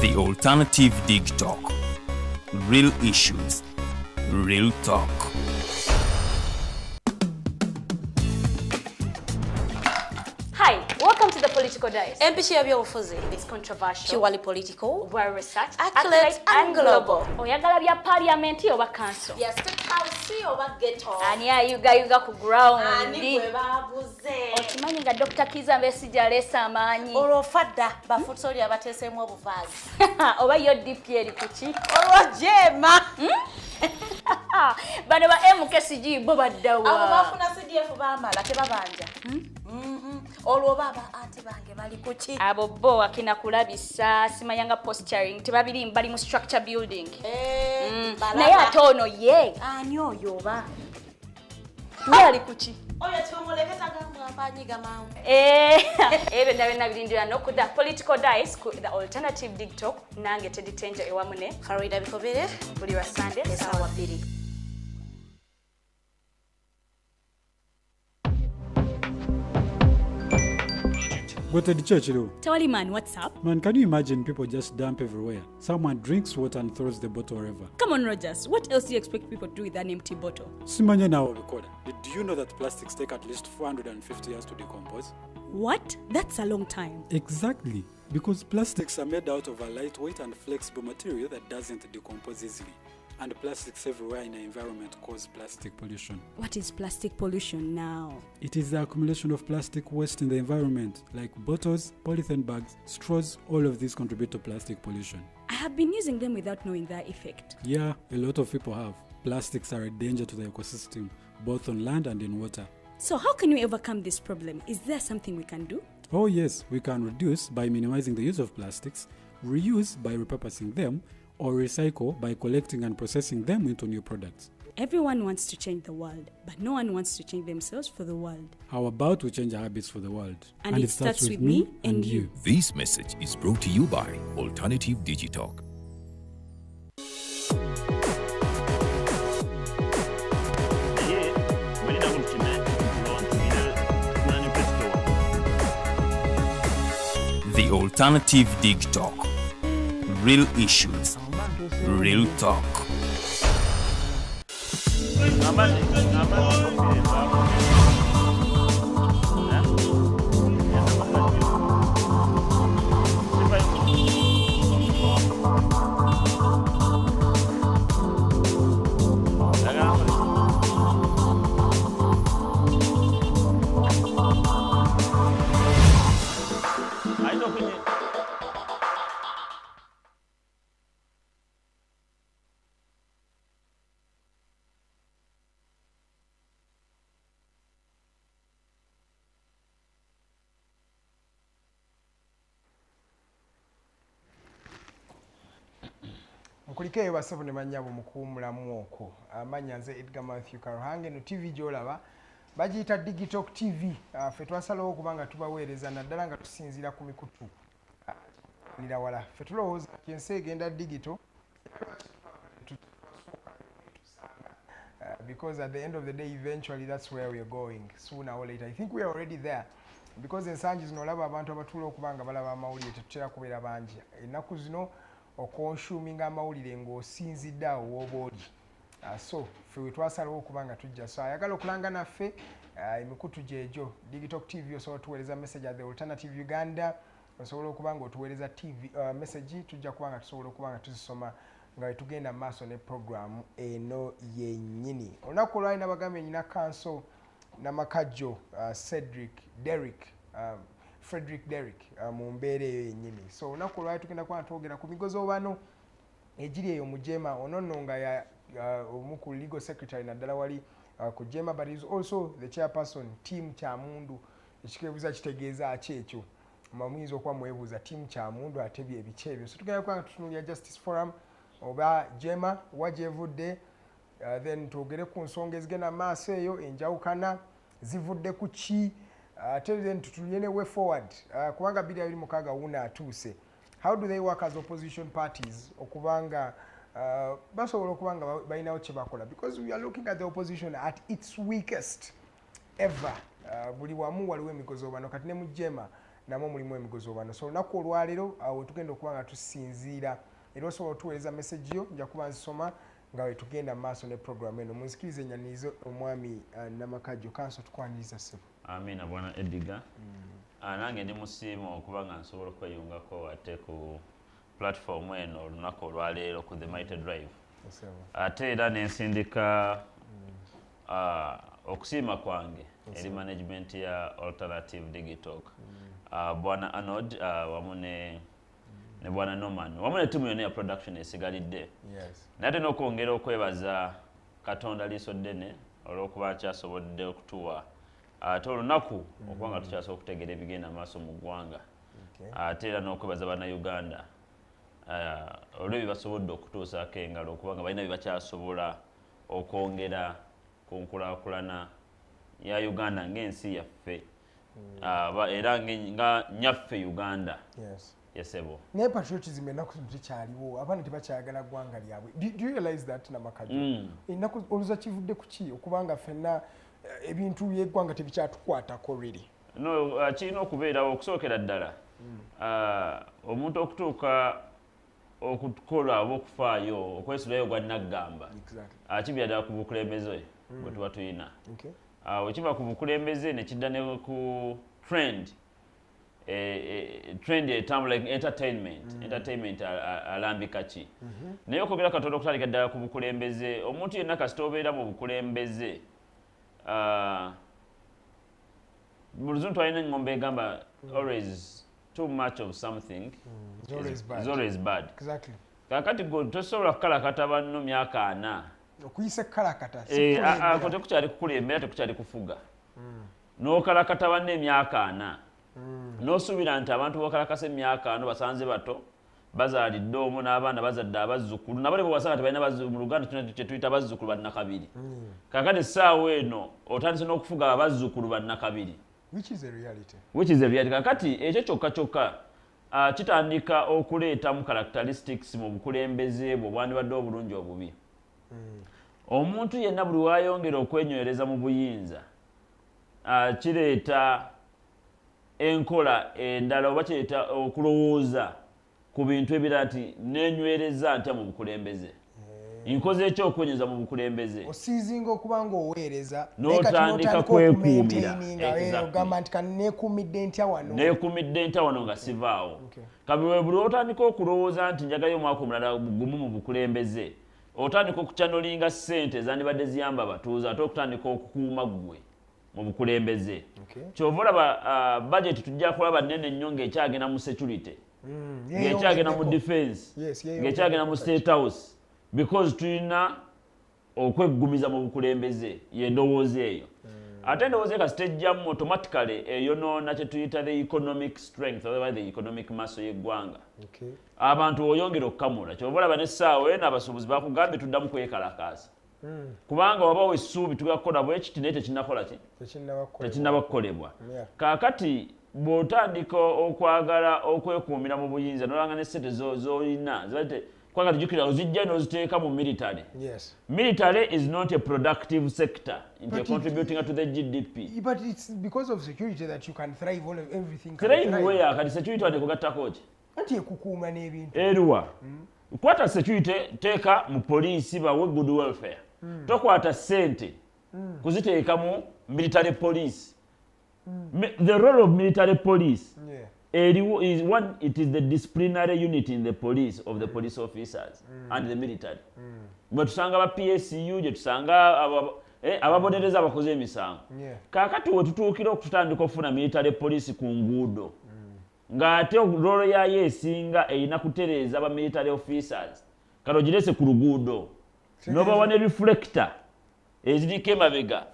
The Alternative Dig Talk. Real issues, real talk. Hi, welcome to the Political Dice. Empishi y'ebyobufuzi. It's controversial. Purely political. Well researched, accurate and global. Oyagala bya parliament oba council? Ya State House oba ghetto? Ani ayugayuga ku ground? Ani gwe baguze? Okimanyi nga Dr. Kizza Besigye aleese amaanyi. Olwo fadda bafutsoli abateeseemu obuvaazi. Oba yo DP eri ku ki? Olwo jeema. Bano ba MKCG bo baddawa. Abo bafuna CDF baamala tebabanja. Olwo baba anti bange bali ku ki? Abo bo akina kulabisa simanyanga posturing tebabiri bali mu structure building. Naye ate ono ye. Ani oyo oba? Ye ali ku ki? Oyo tumuleke tagambwa amanyiga mangu. Ebyo byonna byonna birindira no ku The Political Dice ku The Alternative Dig Talk nange Teddy Tenja ewamu ne Farida Bikobere buli lwa Sunday essaawa 2. Go to the church, though. Tewali man, what's up? Man, can you imagine people just dump everywhere? Someone drinks water and throws the bottle wherever. Come on, Rogers. What else do you expect people to do with an empty bottle? Simanya now bikola. Do you know that plastics take at least 450 years to decompose? What? That's a long time. Exactly. Because plastics are made out of a lightweight and flexible material that doesn't decompose easily. And plastics everywhere in the environment cause plastic pollution. What is plastic pollution now? It is the accumulation of plastic waste in the environment, like bottles, polythene bags, straws, all of these contribute to plastic pollution. I have been using them without knowing their effect. Yeah, a lot of people have. Plastics are a danger to the ecosystem, both on land and in water. So how can we overcome this problem? Is there something we can do? Oh yes, we can reduce by minimizing the use of plastics, reuse by repurposing them, or recycle by collecting and processing them into new products. Everyone wants to change the world, but no one wants to change themselves for the world. How about we change our habits for the world? And it starts with me and you. This message is brought to you by Alternative Digitalk. The Alternative Dig Talk. Real issues, real talk. Nkulikeeyo basebo ne bannyabo mu kuwummulamu okwo. Amannya nze Edgar Matthew Karuhange, no TV gy'olaba bagiyita Digitalk TV. Ffe twasalawo okuba nga tubaweereza naddala nga tusinziira ku mikutu nira wala. Ffe tulowooza nti ensi egenda digital, because at the end of the day eventually that's where we are going sooner or later. I think we are already there because ensangi zino olaba abantu abatuula okuba nga balaba amawulire tetutera kubeera bangi. Ennaku zino okonsuminga amawulire ng'osinzidde awo w'oba oli. So ffe we twasalawo okuba nga tujja. So ayagala okulanga naffe, emikutu gyegyo Digitalk TV, osobola otuweereza message at The Alternative Uganda, osobola okuba nga otuweereza TV message, tujja kuba nga tusobola okuba nga tuzisoma nga wetugenda mu maaso ne programu eno yennyini. Olunaku olwali nabagambye nyina Counsel Namakajjo Cedric Derrick, Frederick Derrick, mu mbeera eyo yennyini. So olunaku olwali tugenda kuba twogera ku migozoobano egiri eyo mu JEEMA. Ono nno nga ya omu ku legal secretary naddala wali ku JEEMA, but is also the chairperson team Kyamundu. Ekikebuuza kitegeeza ki ekyo? Muyinza okuba mwebuuza team Kyamundu ate bye biki ebyo. So tugenda kuba nga tutunuulira Justice Forum oba JEEMA wa gyevudde, then twogere ku nsonga ezigenda mu maaso eyo, enjawukana zivudde ku ki, ate then tutunule ne way forward, kubanga 2026 wuno atuuse. How do they work as opposition parties okubanga basobola okuba nga balinawo kye bakola? Because we are looking at the opposition at its weakest ever. Buli wamu waliwo emigozobano, kati ne mu JEEMA Namwo mulimu emigozoobano. So olunaku olwaleero awo tugenda okuba nga tusinziira, era osobola otuweereza message yo, nja kuba nsoma nga wetugenda mu maaso ne program eno. Munzikirize nyanirize omwami Namakajo Kanso. Tukwaniriza, ssebo. Amina, bwana Edgar. Nange ndi musiimu okuba nga nsobola okweyungako ate ku platform eno olunaku olwaleero ku The Mighty Drive. Ssebo. Ate era nensindika okusiima kwange eri management ya Alternative Digitalk, bwana Arnold, wamu ne bwana Norman, wamu ne tiimu yonna ya production esigalidde. Naye ate n'okwongera okwebaza Katonda liiso ddene olw'okuba akyasobodde okutuwa ate olunaku okuba nga tukyasobola okutegeera ebigenda maaso mu ggwanga. Ate era n'okwebaza Bannayuganda olw'ebyo basobodde okutuusaako engalo, okuba nga balina bye bakyasobola okwongera ku nkulaakulana ya Uganda ng'ensi yaffe. Era nga nyaffe Uganda. Yesebo. Naye patriotism ennaku zino tekyaliwo, abaana tebakyayagala ggwanga lyabwe. Do you realize that, Namakajo? Ennaku oluza kivudde ku ki okubanga ffenna ebintu by'eggwanga tebikyatukwatako really? No, kirina okubeerawo. Okusookera ddala, omuntu okutuuka okukola oba okufaayo okwesulayo gwa naggamba, kibeera ddala ku bukulembeze bwe tuba tulina. Bwe kiva ku bukulembeze ne kidda ne ku trend, trend etambula like entertainment. Entertainment alambika ki? Naye okwogera Katonda, okutandika ddala ku bukulembeze, omuntu yenna kasita obeera mu bukulembeze, mu Luzungu twalina engombe egamba, "Always too much of something It's always bad. is always bad." Kakati gwe tosobola kukalakata banno myaka 40. Okuyisa ekkalakata si Eh, kukulembera. Ako tekukyali kukulembera, tekukyali kufuga. N'okalakata banno emyaka 40, n'osuubira nti abantu bokalakasa emyaka 40 basanze bato bazaalidde omwo n'abaana bazadde abazzukulu, nabali bwewasanga tebalina mu Luganda tulina kye tuyita bazzukulu bannakabiri. Kakati essaawa eno otandise n'okufuga abazzukulu bannakabiri. Which is a reality. Which is a reality. Kakati ekyo kyokka kyokka kitandika okuleetamu characteristics mu bukulembeze bwo bwandibadde obulungi obubi. Omuntu yenna buli wayongera okwenywereza mu buyinza, kireeta enkola endala oba kireeta okulowooza ku bintu ebirala nti nenywereza ntya mu bukulembeze, nkoze ekyo okwenyweza mu bukulembeze. Osiizinga okuba nga oweereza. N'otandika kwekuumira. Ogamba nti kaneekuumidde ntya wano? Neekumidde ntya wano nga sivaawo? Kabiwe buli otandika okulowooza nti njagayo omwaka omulala gumu mu bukulembeze, otandika okuchannelinga ssente ezandibadde ziyamba abatuuze, ate okutandika okukuuma ggwe mu bukulembeze. Kyova olaba budget tujja kulaba nnene nnyo ng'ekyagenda mu security, ng'ekyagenda mu defense, ng'ekyagenda mu State House, because tulina okweggumiza mu bukulembeze. Yendowooza eyo. Ate endowooza eyo kasita ejjamu, automatically eyonoona kye tuyita the economic strength oba the economic muscle y'eggwanga. Abantu oyongera okukamula. Kyova olaba n'essaawa eno abasuubuzi bakugambye tuddamu kwekalakaasa, kubanga wabawo essuubi tugenda kukola bwe kiti, naye tekinnakola ki? Tekinnaba kukolebwa. Kaakati bw'otandika okwagala okwekuumira mu buyinza, nolanga ne ssente z'olina kubanga tujjukira ozijja n'oziteeka mu military. Military is not a productive sector nti contributing to the GDP. But it's because of security that you can thrive, all of everything can thrive thrive. Where? Kati security wane kugattako ki? Anti ekukuuma n'ebintu. Eruwa? Kwata security teeka mu poliisi, bawe good welfare. Tokwata ssente kuziteeka mu military police. The role of military police eriwo is one, it is the disciplinary unit in the police, of the police officers and the military. Bwe tusanga ba PSU, gye tusanga ababonereza abakoze emisango. Kaakati we tutuukira okutandika okufuna military police ku nguudo, ng'ate role yaayo esinga erina kutereeza ba military officers, kati ogirese ku luguudo n'obawa ne reflector eziriko emabega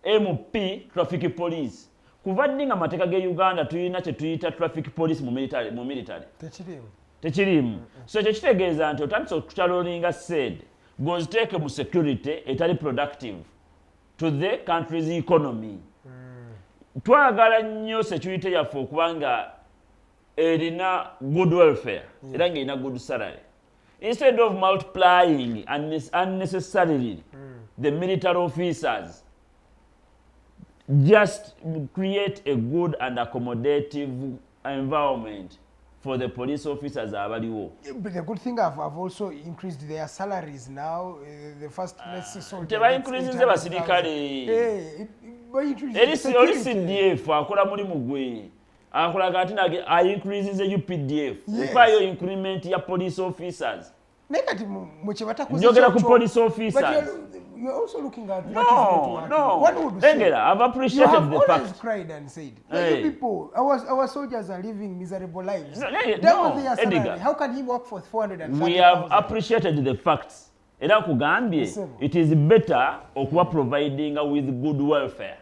MP traffic police. Kuva ddi nga mateeka ge Uganda tulina kye tuyita traffic police mu military, mu military? Tekiriimu. Tekiriimu. So ekyo kitegeeza nti otandise okuchannelinga sente ng'oziteeke mu security etali productive to the country's economy. Twagala nnyo security yaffe okuba nga erina good welfare era ng'erina good salary, instead of multiplying unnecessarily the military officers. Just create a good and accommodative environment for the police officers abaliwo. But the good thing, I've also increased their salaries now. The first, let's say, soldier Teba gets increasinze 800,000. basirikale. Hey, ba increased Eri oli security. CDF akola mulimu gwe akolaga ati nage aincreasinze UPDF. Mpaayo increment ya police officers. Naye kati mu kye batakoze Njogera ku kyokyo- police officers. But you're also looking at what is not No, working. no. One would say, Engera, I've you appreciated have the always fact. cried and said, Hey. you people, our soldiers are living miserable lives. No, no, Double no, their salary. Edgar. How can he work for 430,000? We have appreciated the facts. Era nkugambye, Sebo. it is better okuba providing with good welfare.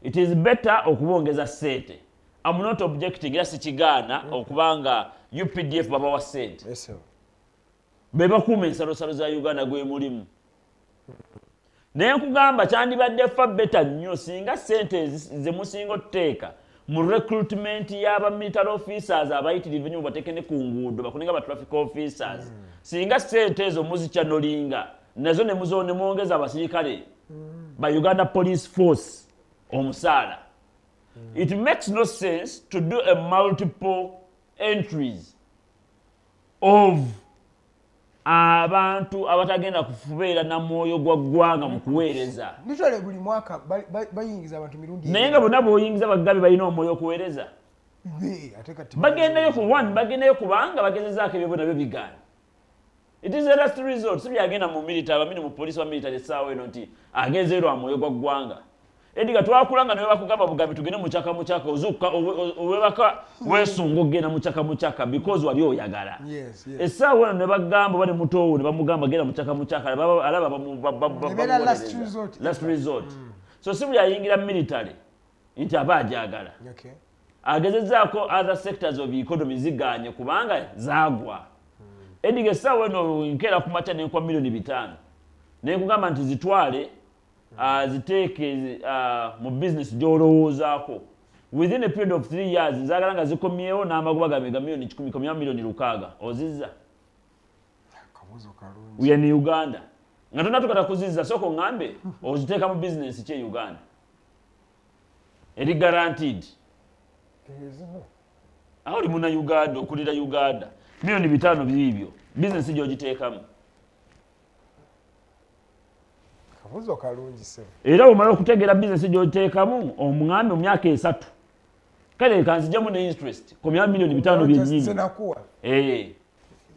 It is better okubongeza ssente. I'm not objecting, era sikigaana okubanga UPDF babawa ssente. Yes, sir. Be bakuuma ensalosalo za Uganda gwe mulimu. Naye nkugamba kyandibadde far better nnyo singa ssente ze musinga otuteeka mu recruitment y'aba military officers abayitirivu ennyo, mubateeke ne ku nguudo bakuninga ba traffic officers. Singa ssente ezo muzichannelinga nazo ne ne mwongeza abasirikale ba Uganda Police Force omusaala. It makes no sense to do a multiple entries of abantu abatagenda kubeera na mwoyo gwa ggwanga mu kuweereza. Literally buli mwaka bayingiza abantu mirundi Naye nga bonna bw'oyingiza bagabi balina omwoyo okuweereza. Ate kati Bagendayo ku one, bagendayo kubanga bagezezaako ebyo nabyo bigaana. It is a last resort. Si byagenda mu military, abamini mu police wa military essaawa eno nti agenzeyo lwa mwoyo gwa ggwanga. Ediga twakula nga nawe bakugamba bugambi tugende mukyaka mukyaka, ozuukuka owebaka weesunga okugenda mukyaka mukyaka because wali oyagala. Essaawa eno ne bagamba oba ne mutoowo ne bamugamba genda mukyaka mukyaka, alaba Ebeera last bamuwolereza. resort. Last resort. So si buli ayingira military nti aba agyagala. Agezezzaako other sectors of economy ziganye kubanga zaagwa. Ediga essaawa eno nkeera ku makya nenkuwa 5 miliyoni nenkugamba nti zitwale, ziteeke mu business gy'olowoozaako. Within a period of 3 years nzaagala nga zikomyewo n'amagoba gamega 100 million, komyewo 6 miliyoni, ozizza? Kabuzo kalungi. We are in Uganda nga tonatukata kuzizza, sooka oŋŋambe oziteeka mu business ki e Uganda eri guaranteed? Ezino. Awo oli muna Uganda, okulira Uganda, 5 miliyoni biibyo, bizinesi gy'ogiteekamu? Kabuzo kalungi, sebo. Era bwomala okutegeera bizinesi gy'ogiteekamu, omuŋambe mu myaka 3, kale kanzijjamu ne interest, komyawo 5 miliyoni byennyini. Zenakuwa. Eh.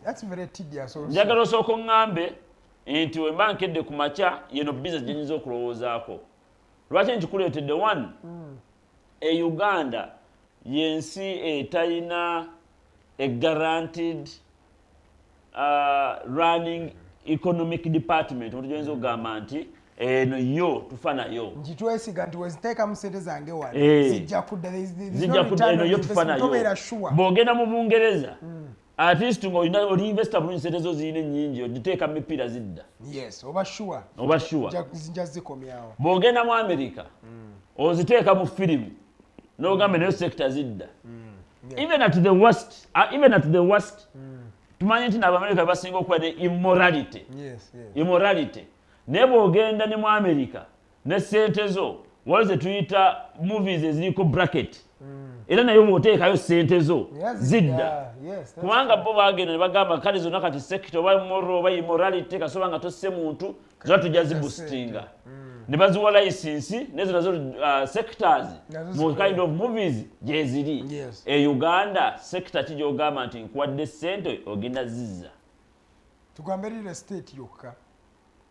That's very tedious also. Njagala osooka oŋŋambe nti wemba nkedde ku makya yeno bizinesi gyenyinza okulowoozaako. Lwaki nkikuleetedde? One, e Uganda yensi etalina a guaranteed running economic department, omuntu gyoyinza okugamba nti eno yo tufa nayo. Nti twesiga nti weziteekamu sente zange wano Eh. zijja kudda. Zijja kudda, eno yo tufa nayo. Tobeera sure. Bw'ogenda mu Bungereza, at least ng'olina oli investor bulungi, sente zo zirina ennyingi, ogiteeka mu mipiira zidda. Yes, oba sure. Oba sure. Nja zikomyawo. Bw'ogenda mu America, oziteeka mu firimu n'ogamba nayo sector zidda. Even at the worst, tumanyi nti n'Abamerika basinga okuba ne immorality. Immorality, naye bw'ogenda ne mu America ne sente zo, waliwo ze tuyita movies eziriko bracket, era naye bw'oteekayo sente zo zidda. Yes, that's Kubanga bo bagenda ne bagamba kale zonna kati sector oba moral oba immorality, kasoba nga tosse muntu, zonna tujja ziboostinga ne baziwa license, nezo nazo sectors Nazo mu zikola. kind of movies gyeziri. E Uganda sector ki gyogamba nti nkuwadde sente ogenda zizza? Tugambe real estate yokka.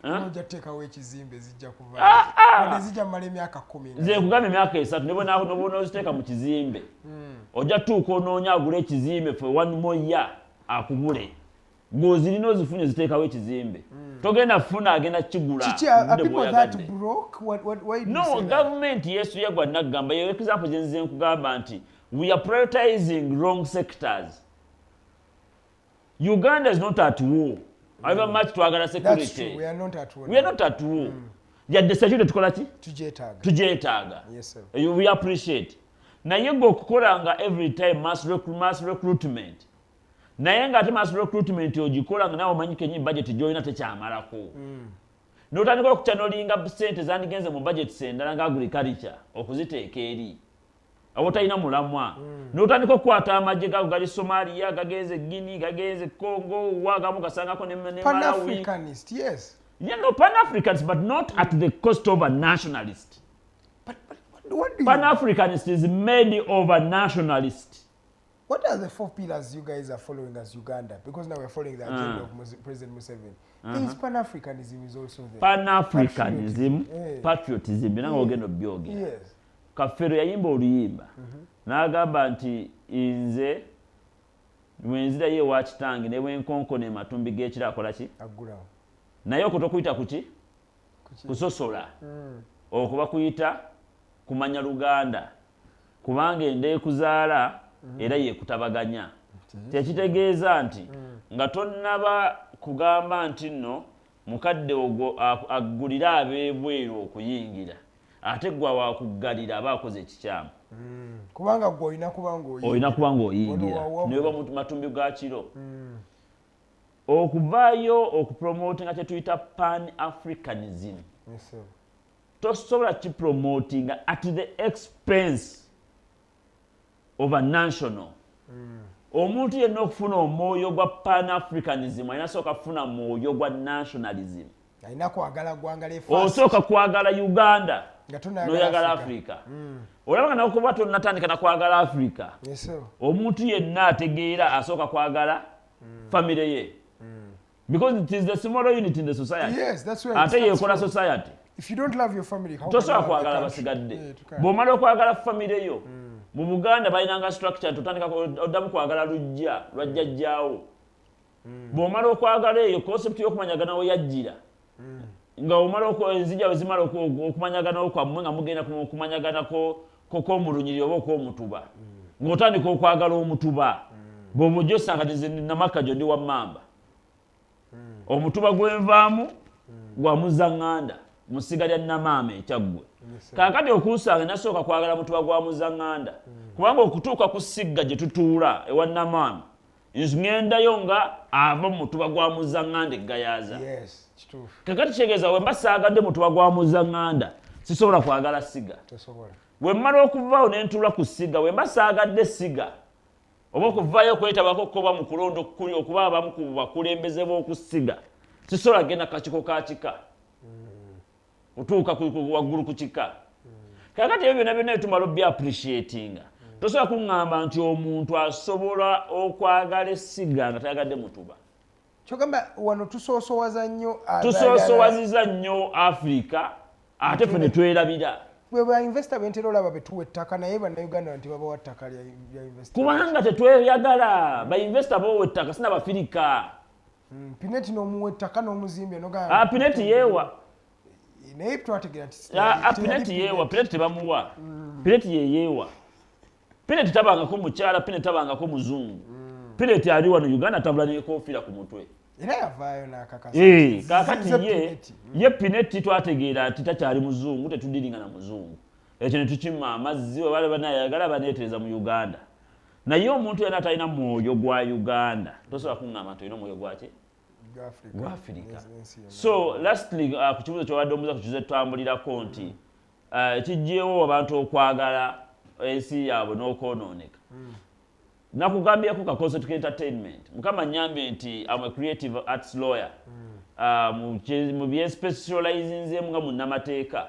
Huh? Ojja kuteekawo ekizimbe, zijja Ah, kuva zijja mumala emyaka 10 nga Nze nkugamba emyaka 3 ne bw'onooziteeka mu kizimbe, ojja tuuka onoonya agula ekizimbe for one more year akubule. Ng'ozirina ozifunye, ziteekawo ekizimbe, togenda funa agenda kukigula Kiki, are obudde people that bw'oyagadde. broke? Why do you No, say that? gavumenti yesu yagwa naggamba yeyo example gye nzize nkugamba nti we are prioritizing wrong sectors. Uganda is not at war, however much twagala That's security. true. We are not at war. We are not at war. Yadde security tukola ki? Tugyetaaga. Tugyetaaga. Yes, sir. Eyo we appreciate, naye gwe okukola nga every time mass recruitment, naye ng'ate mass recruitment ogikola nga nawe omanyi kenyini budget gyolina tekyamalako, n'otandika okuchannelinga sente zandigenze mu budgets endala nga agriculture okuziteeka eri. Awo talina mulamwa, n'otandika okukwata amagye gago gali Somalia, gagenze Guinea, gagenze Congo, wagamu gasangako ne Malawi. Pan-Africanist, yes. Yeah, no, Pan-Africans, but not at the cost of a nationalist. But what do you, Pan-Africanist is made of a nationalist. What are the four pillars you guys are following as Uganda? Because now we're following the agenda of President Museveni. There is Pan-Africanism is also there. Pan-Africanism, Patriotism. Patriotism, byonna nga ogenda obyogera. Kafeero yayimba oluyimba n'agamba nti nze bwenzirayo ewa kitange ne bwenkonkona ematumbi g'ekiro akola ki? Aggulawo. Naye okwo tokuyita kuki? Kuki? Kusosola. Okwo bakuyita kumanya Luganda, kubanga enda ekuzaala era yekutabaganya. Tekitegeeza nti nga tonnaba kugamba nti nno mukadde ogwo aggulire ab'ebweru okuyingira, ate gwe wakuggalira aba akoze ekikyamu. Kubanga gwe olina kuba ng'oyingira. Olina kuba ng'oyingira. Ono Naye oba mu matumbi ga kiro okuvaayo okupromotinga kye tuyita Pan Africanism, Yes, sir. tosobola kipromotinga at the expense of a national. Omuntu yenna okufuna omwoyo gwa Pan Africanism alina sooka kufuna mwoyo gwa nationalism. Alina kwagala ggwanga lye first. Osooka kwagala Uganda Nga tonayagala noyagala Africa. Africa. Olaba nga nakuba tonnatandika nakwagala Africa. Yes, sir. Omuntu yenna ategeera asooka kwagala famire ye, because it is the smaller unit in the society. Yes, that's where it Ate starts yekola from. society. If you don't love your family, how can you Tosobola love the kwagala country? basigadde. Yeah, you can't. Bw'omala okwagala famire yo, mu Buganda balinanga structure nti otandika oddamu kwagala lujja lwajjajjaawo. Bw'omala okwagala eyo concept y'okumanyagana we yajjira, nga omala enzija we zimala okumanyaganawo kwammwe, nga mugenda kumanyagana kw'omulunyiriri oba okw'omutuba, ng'otandika okwagala omutuba. Bw'oba ojja osanga nti nze Namakka gyo ndi wa Mmamba, omutuba gwenvaamu gwa Muzaŋŋanda mu ssiga lya Namaama Ekyaggwe. Kaakati okunsanga nasooka kwagala mutuba gwa Muzaŋŋanda, kubanga okutuuka ku ssigga gye tutuula ewa Namaama ŋŋendayo nga ava mu mutuba gwa Muzaŋŋanda Eggayaaza. Yes, kituufu. Kakati kitegeeza bwe mba saagadde mutuba gwa Muzaŋŋanda, sisobola kwagala ssiga. Tosobola. Bwe mmala okuvaawo ne ntuula ku ssiga, bwe mba saagadde ssiga oba okuvaayo okwetabako kuba mu kulonda okuli okuba abamu ku bakulembeze b'oku ssiga, sisobola kugenda kakiiko ka kika kutuuka waggulu ku kika. Kakati ebyo byonna byonna etumala obya appreciatinga, tosobola kuŋŋamba nti omuntu asobola okwagala essiga nga tayagadde mutuba. Kyogamba wano tusoosowaza nnyo Tusoosowaziza nnyo Africa, ate ffe ne twerabira. Bwe ba investor bentera olaba betuwa ettaka, naye Bannayuganda nti babawa ttaka lya investor. Kubanga tetweyagala. Ba investor bowa ettaka sina Bafirika. Pinetti n'omuwa ettaka n'omuzimbye nogamba. Ah, Pinetti yeewa. Naye twategeera nti Ah, ah, Pinetti yeewa. Pinetti tebamuwa, Pinetti yeyeewa. Pinetti tabangako mukyala, Pinetti tabangako muzungu. Pinetti ali wano Uganda atambula nekofiira ku mutwe. Era yavaayo n'akakasa. Eh, kakati Nze ye Pinetti. Ye Pinetti twategeera nti takyali muzungu, tetudiringa na muzungu. Ekyo ne tukima amazzi. Webale banayagala baneetereza mu Uganda, naye omuntu yenna atalina mwoyo gwa Uganda tosobola kuŋŋamba nti olina omwoyo gwaki? Gwa Africa. Gwa Africa. Ensi yonna. So lastly, ku kibuuzo kyobadde omuza ku kizo tutambulirako nti kijjeewo abantu okwagala ensi yaabwe n'okwonooneka, nakugambyeko ka concept entertainment. Mukama nyambye nti am a creative arts lawyer. Mu byespecializinzemu nga munnamateeka,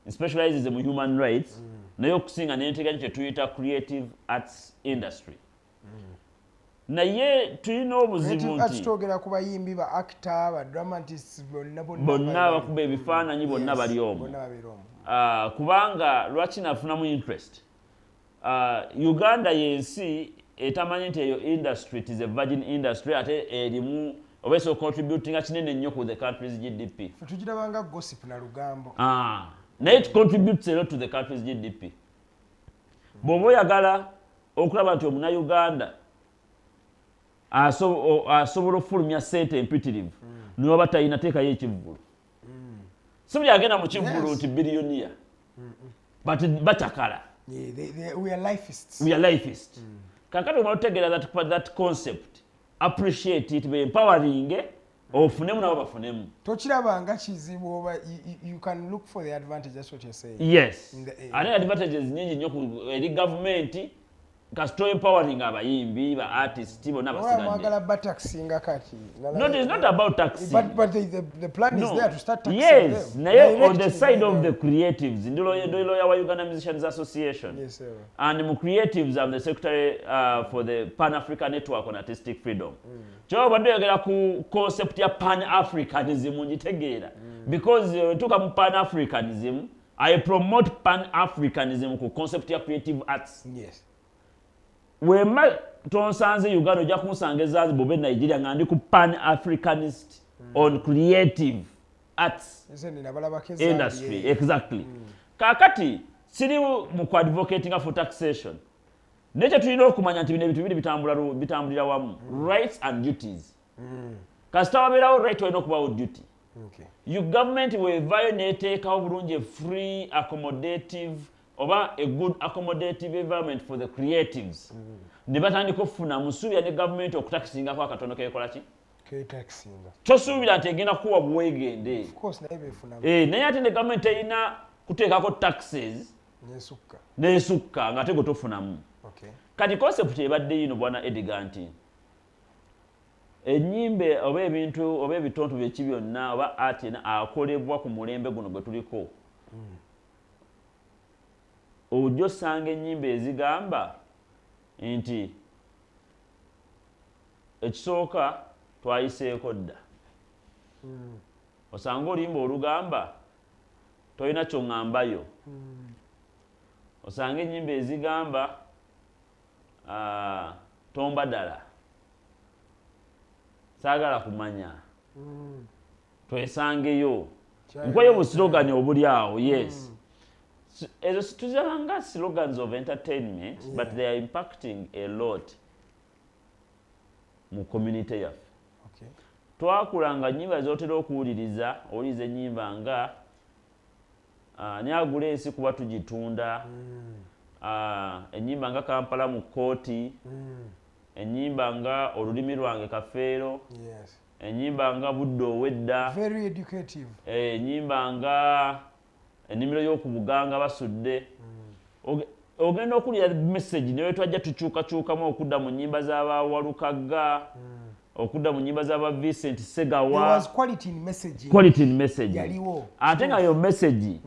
specializes mu human rights, naye okusinga nenteganya kye tuyita creative arts industry. Naye tulina obuzibu Creative arts nti twogera ku bayimbi, ba actor, ba dramatists, bonna bonna. Bonna abakuba ebifaananyi bonna Yes, bali omwo. Bonna babeera omwo. Kubanga lwaki nafunamu interest? Uganda yensi etamanyi nti eyo industry, it is a virgin industry, ate erimu oba esobola contributinga kinene nnyo ku the country's GDP. Ffe tugirabanga gossip na lugambo. Ah, naye it contributes a lot to the country's GDP. Bw'oba oyagala okulaba nti omunauganda asobola okufulumya sente empitirivu, niwaba talina, teekayo ekivvulu. Si buli agenda mu kivvulu nti billionaire, but bakyakala. Yeah, we are lifeists. We are lifeist. Kakati omala otegeera that concept, appreciate it, be empowering. Ofunemu nabo bafunemu. Tokirabanga kizibu oba you can look for the advantage, that's what you're saying? Yes. In the Ate advantages nyingi nnyo eri gavumenti kasito empowering abayimbi, ba artist bonna Oba basigadde. mwagala bataxinga kati. No, it's not about taxing. But the plan is No. there to start taxing Yes, them. naye on the Directly, side of the yeah. creatives, ndi lawyer wa Uganda Musicians Association. Yes, sir. And mu creatives, I'm the secretary for the Pan Africa Network on Artistic Freedom. Kyoba obadde oyogera ku concept ya Pan Africanism, ngitegeera. Because ntuuka mu Pan Africanism, I promote Pan Africanism ku concept ya creative arts. Wemma tonsanze Uganda, ojja kunsanga e Zanzibar oba e Nigeria nga ndi ku Pan Africanist on creative arts Nze ninabalabako e Zambia. industry. Exactly. Kaakati siri mu kuadvocatinga for taxation, naye kye tulina okumanya nti bino ebintu bibiri bitambulira wamu, rights and duties. Kasita wabeerawo right, walina okubawo duty. You government weevaayo neeteekawo bulungi a free accommodative oba a good accommodative environment for the creatives, ne batandika okufuna, musuubira ne gavumenti okutakisingako akatono kekola ki? Ketaxinga. Tosuubira nti egenda kuwa buweegende. Of course, naye befunamu. Eh, naye ate ne gavumenti terina kuteekako taxes Nesukka. Nesukka nga ate gwe tofunamu. Kati concept ebadde yino, bwana Edgar, nti ennyimbe oba ebintu oba ebitonto byeki byonna oba art yena akolebwa ku mulembe guno gwe tuliko, ojja osanga ennyimba ezigamba nti ekisooka twayiseeko dda. Osanga oluyimba olugamba tolina kyoŋŋambayo. Osanga ennyimba ezigamba tombadala, saagala kumanya, twesangeyo. Nkwayo obuslogani obuli awo, yes. Ezo tuziraba slogans of entertainment, but they are impacting a lot mu community yaffe. Twakulanga nyimba zotera okuwuliriza, owuliriza ennyimba nga nyagula ensi kuba tugitunda, ennyimba nga Kampala mu kkooti, ennyimba nga olulimi lwange kafeero, ennyimba nga budde owedda. Very educative. Ennyimba nga ennimiro y'oku Buganga basudde. Ogenda okulira message, naye twajja tukyukakyukamu okudda mu nnyimba z'abawalukagga, okudda mu nnyimba z'aba Vincent There Segawa. was quality in messaging. Quality in message. Yaliwo. Ate nga yo message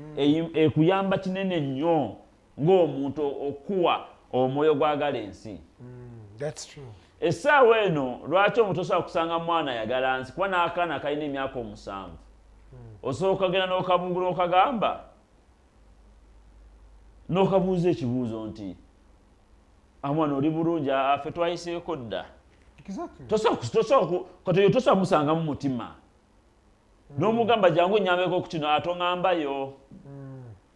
ekuyamba kinene nnyo ng'omuntu okuwa omwoyo gwagala ensi. That's true. Essaawa eno lwaki omuntu osobola kusanga mwana ayagala nsi, kuba n'akaana kalina emyaka 7 osooka ogenda n'okabugula okagamba n'okabuuza ekibuuzo nti, "Amwana, oli bulungi? Affe twayiseeko dda." Kati oyo tosobola musangamu mutima n'omugamba, "Jangu nyambeko ku kino," atoŋŋambayo.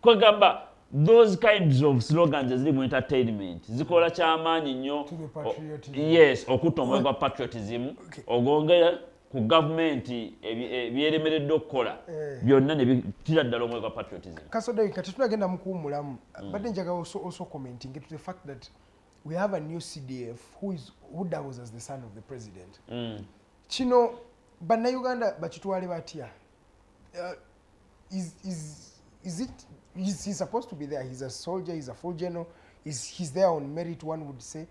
Kwegamba those kinds of slogans eziri mu entertainment zikola kyamaanyi nnyo. To the patriotism. Yes, okutta omwoyo gwa patriotism, ogwongera ku gavumenti ebyeremeredde okukola byonna ne bitira ddala omwoyo gwa patriotism. Kasodde kati tunagenda mu kuwummulamu, badde njagala also commenting to the fact that we have a new CDF who doubles as the son of the president. Kino Bannayuganda bakitwale batya? Is he supposed to be there? He's a soldier, he's a full general, he's there on merit, one would say.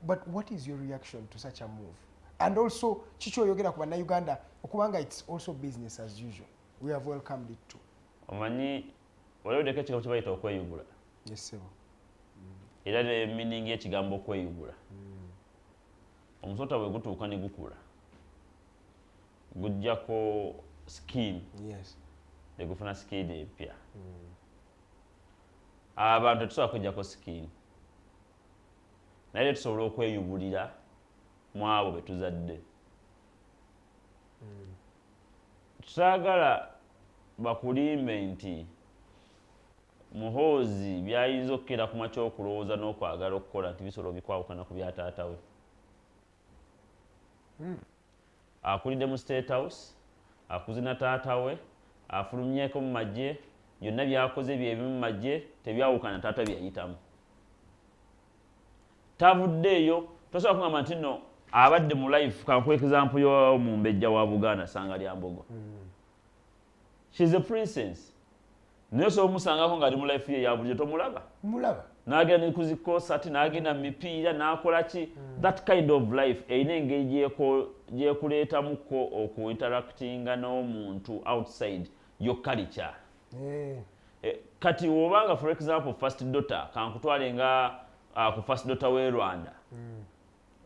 But what is your reaction to such a move? And also, kiki oyogera ku Bannayuganda okubanga it's also business as usual? We have welcomed it too. Omanyi waliwuddeko ekigambo kye bayita okweyugula? Yes, sir. Era ne meaning y'ekigambo okweyugula, omusota bwe gutuuka ne gukula, gujjako skin ne gufuna skin empya. Abantu tetusobola kujjako skin, naye tusobola okweyubulira mu abo be tuzadde. Tusaagala bakulimbe nti Muhoozi byayinza okukeera ku makya okulowooza n'okwagala okukola nti bisobola obikwawukana ku bya taata we. Akulidde mu State House, akuze na taata we, afulumyeko mu magye, byonna byakoze byebimu mu magye, tebyawukana taata byeyayitamu. Tavuddeeyo, tosobola kugamba nti no Abadde mu life, kankuwa example y'omumbejja wa Buganda, Sanga lya Mbogo. She's a princess, naye osobola omusangako ng'ali mu life ye ya bulijjo, tomulaba. Mulaba. N'agenda ne ku zi concert, n'agenda mu mipiira, n'akola ki. That kind of life erina engeri gyekuleetamuko okuinteractinga n'omuntu outside your culture. Kati wobanga, for example, first daughter, kankutwale nga ku first daughter w'e Rwanda,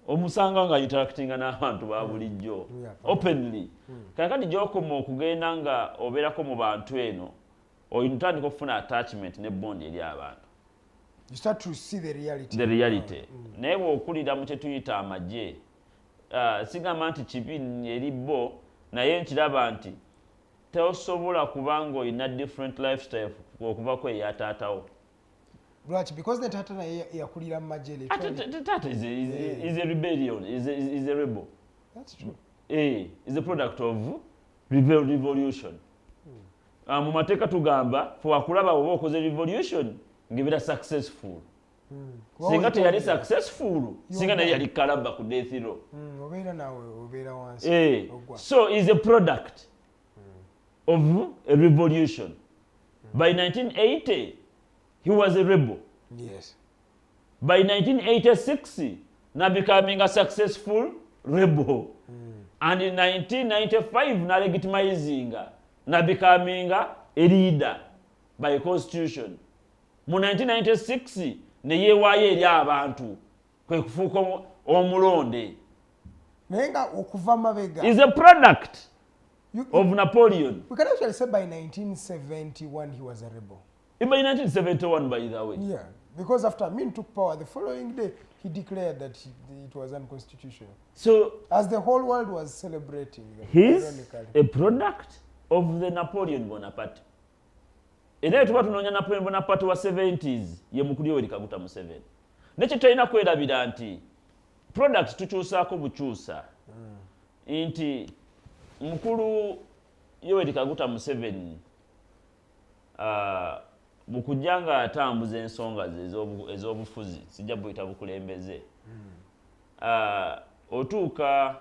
omusanga nga interactinga n'abantu ba bulijjo openly. Kakati gyokoma okugenda nga obeerako mu bantu eno, otandika okufuna attachment ne bond eri abantu. You start to see the reality. The reality. Naye bw'okulira mu kyetuyita amagye, sigamba nti kibi eri bo, naye nkiraba nti tosobola kubanga olina different lifestyle okuvako eya taatawo. Lwaki? Because ne taata naye yakulira mu magye. Ate taata is a rebellion, is a rebel. That's true. Is a product of revolution. Mu mateeka tugamba fe wakulaba oba okoze revolution ng'ebeera successful. Singa teyali successful, singa naye yali kalaba ku death row. Obeera naawe obeera wansi. Ogwa. So is a product of a revolution. By 1980 he was a rebel. By 1986 na becoming a successful rebel, and in 1995 na legitimizing, na becoming a leader by constitution. Mu 1996 ne yeewaayo eri abantu, kwe kufuuka omulonde. Naye nga okuva mabega Is a product of Napoleon. We can actually say by 1971 he was a rebel. By 1971, by the way. Yeah, because after Amin took power, the following day he declared that it was unconstitutional. So as the whole world was celebrating them, he's ironically. A product of the Napoleon Bonaparte. Era tuba tunoonya Napoleon Bonaparte wa 70s, ye mukulu Yoweri Kaguta Museveni. Nekyo tulina kwerabira nti product tukyusaako bukyusa, nti mukulu Yoweri Kaguta Museveni, mu kujja nga atambuza ensonga ze ez'obufuzi, sijja buyita bukulembeze, otuuka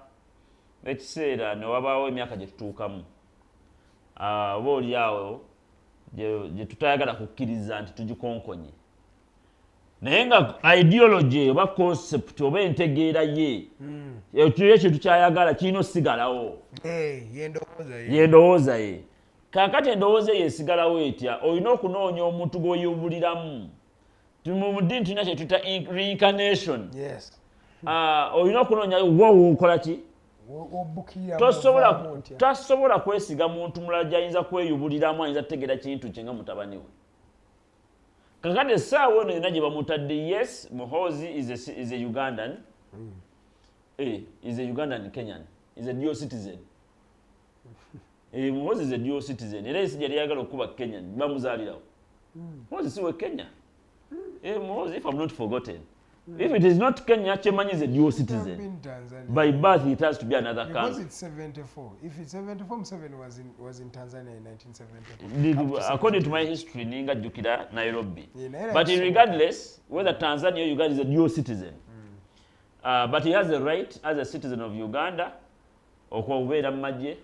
ekiseera ne wabaawo emyaka gye tutuukamu, oba oli awo gye tutayagala kukkiriza nti tugikonkonye, naye nga ideology oba concept oba entegeera ye, ekyo ekintu kyayagala kirina osigalawo. Yendowooza ye. Yendowooza ye. Kaakati endowooza eyo esigalawo etya? Olina okunoonya omuntu gw'oyubuliramu. Mu ddiini tulina kye tuyita reincarnation. Ah, olina okunoonya wo okola ki. Obbukirira. Tosobola ovaamu ntya? Tasobola kwesiga muntu mulala gyayinza kweyubuliramu, ayinza kutegeera kintu kye nga mutabani we. Kakati essaawa eno yonna gye bamutadde, yes, Muhozi is a Ugandan, is a Ugandan Kenyan, is a dual citizen. Muhozi is a dual citizen. Era ensi gyali yagala okuba Kenya, bamuzaalirawo. Muhozi si we Kenya. Muhozi, if I'm not forgotten, if it is not Kenya, kyemanyi is a dual It have citizen. Been Tanzania. By birth it has to be another Because country. it's 74. If it's 74, Museveni was in Tanzania in 1974. Up to According to my history, ninga jjukira Nairobi. Yeah, naye But like regardless whether Tanzania or Uganda, is a dual citizen. But he has the right as a citizen of Uganda okubeera mu magye,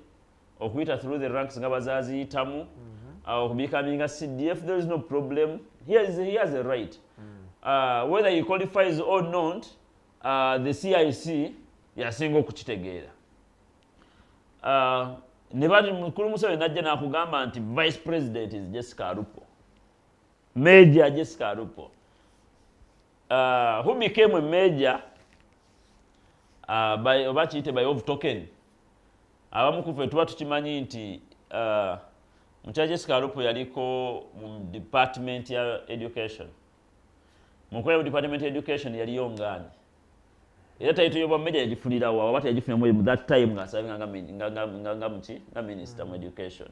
okuyita through the ranks nga bazaaziyitamu, okubecominga CDF. There is no problem. He has a right. Whether he qualifies or not, the CIC yasinga okukitegeera. Ne bali mukulu Museveni najja n'akugamba nti vice president is Jessica Alupo, Major Jessica Alupo, who became a major by, oba kiyite by of token. Abamu ku ffe tuba tukimanyi nti mukyala Jessica Alupo yaliko mu department ya education. Mu department ya education yaliyo ngaani, era title y'obwa major yagifunirawo oba teyagifuniramu mu that time ng'aservinga nga muki, nga minister mu education.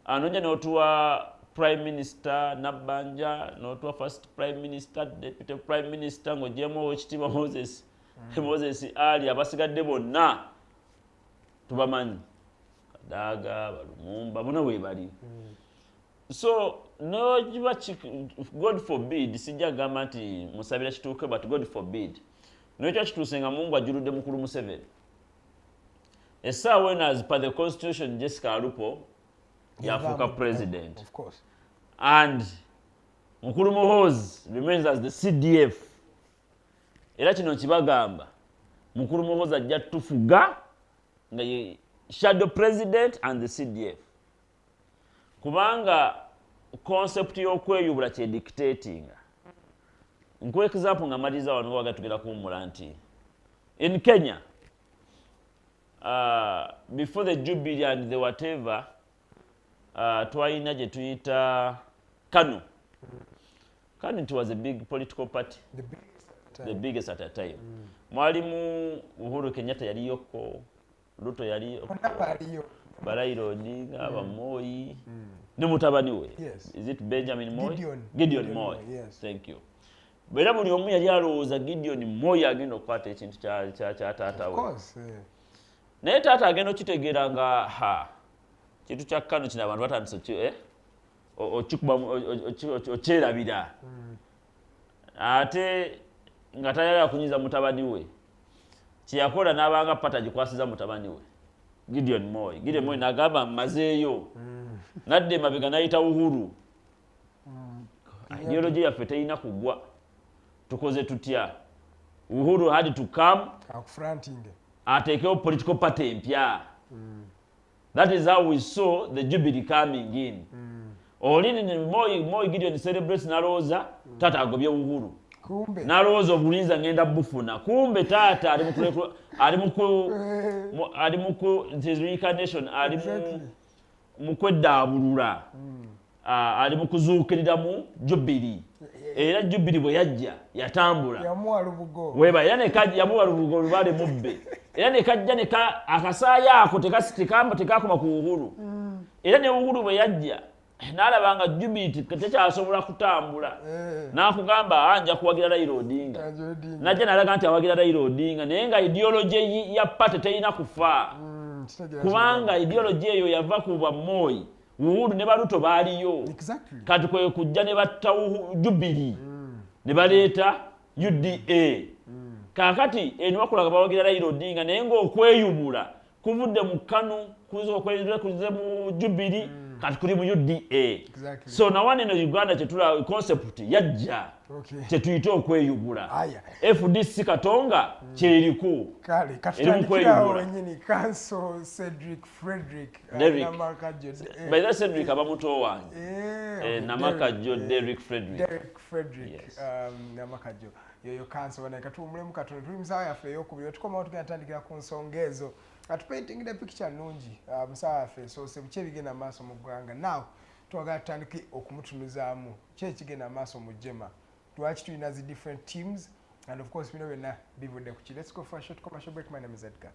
Nojja n'otuwa prime minister Nabbanja, n'otuwa first prime minister, deputy prime minister, ng'ogyemu Owekitiibwa Moses Ali, abasigadde bonna tubamanyi, Kadaga, Balumumba, bonna weebali. So nogiba, God forbid, sijja gamba nti musabira kituuke, but God forbid. Nekyo kituuse nga Mungu ajjuludde mukulu Museveni. Essaawa eno, as per the constitution, Jessica Alupo yafuuka president. Of course. And mukulu Muhoozi remains as the CDF. Era kino kibagamba, mukulu Muhoozi ajja tufuga nga ye shadow president and the CDF, kubanga concept y'okweyubula kyedictatinga. Nkuwa example nga maliriza wano, waga tugenda kuwummula, nti in Kenya, before the Jubilee and the whatever, twalina gye tuyita KANU. KANU, it was a big political party. The biggest at the The time. Biggest at a time. Mwalimu Uhuru Kenyatta yaliyoko, Ruto yaliyo, Bonna baaliyo. Ba Raila Odinga, ba Moi ne mutabani we. Yes. Is it Benjamin Moi? Gideon. Gideon Gideon Moi. Moi, yes. Thank you. Era buli omu yali alowooza Gideon Moi agenda okukwata ekintu kya taata Of we. course. Eh. Naye taata agenda okitegeera nga ha, kintu kya KANU kino abantu batandise okikubamu, okyerabira, ate nga tayagala kunyiza mutabani we. Kyeyakola n'abanga party agikwasiza mutabani we Gideon Moi. Gideon Moi n'agamba, mmazeeyo, nadda emabega n'ayita Uhuru, ideology yaffe terina kugwa, tukoze tutya? Uhuru had to come Akufronting. ateekewo political party empya. That is how we saw the Jubilee coming in. Oli ni Moi Gideon celebrates, n'alowooza taata agobye Uhuru. Kumbe. N'alowooza obuyinza ngenda bufuna, kumbe taata ali mu ali mu ku- ali mu ku his reincarnation, ali mu mu kweddaabulula. Ah, ali mu kuzuukirira mu Jubilee. Era Jubilee bwe yajja yatambula. Yamuwa lubugo. Weba era nekajja, yamuwa lubugo, lubaale mubbe, era nekajja neka akasaayo ako tekakoma ku Uhuru. Era ne Uhuru bwe yajja n'alaba nga Jubilee tekyasobola kutambula, n'akugamba, "Ah, nja kuwagira Raila Odinga." Raila Odinga. Najja n'alaga nti awagira Raila Odinga, naye nga ideology ya party terina kufa. Kitegeera. Kubanga ideology eyo yava ku bammoyi, Uhuru ne Baruto baaliyo. Kati kwe kujja ne batta Jubilee ne baleeta UDA. Kaakati eno bakulaga bawagira Raila Odinga, naye ng'okweyubula kuvudde mu KANU, kuze mu Jubilee, kati kuli mu UDA. So nawana eno Uganda kyetula concept yajja kyetuyita okweyubula. Aya. FDC Katonga kyeriku. Kale Eri mu katutandikirawo kweyubula. wenyini. Counsel Cedric Frederick, Derrick. Namakajjo, By the Cedric aba muto wange. Namakajjo. Derrick Frederick. Derrick Frederick. Yes. Namakajjo yoyo counsel banaye. Katuwumulemu katono, tuli musawa yaffe eyokubiri. Tukomawo tugenda tandikira ku nsonga ezo. Atupainting the picture nungi musawa yaffe esoose, biki ebigenda maaso mu ggwanga. Now twagala tutandike okumutunuzaamu ki ekigenda maaso mu JEMA, lwaki tulina zi different teams, and of course bino byonna bivudde ku ki. Let's go for a short commercial break. My name is Edgar.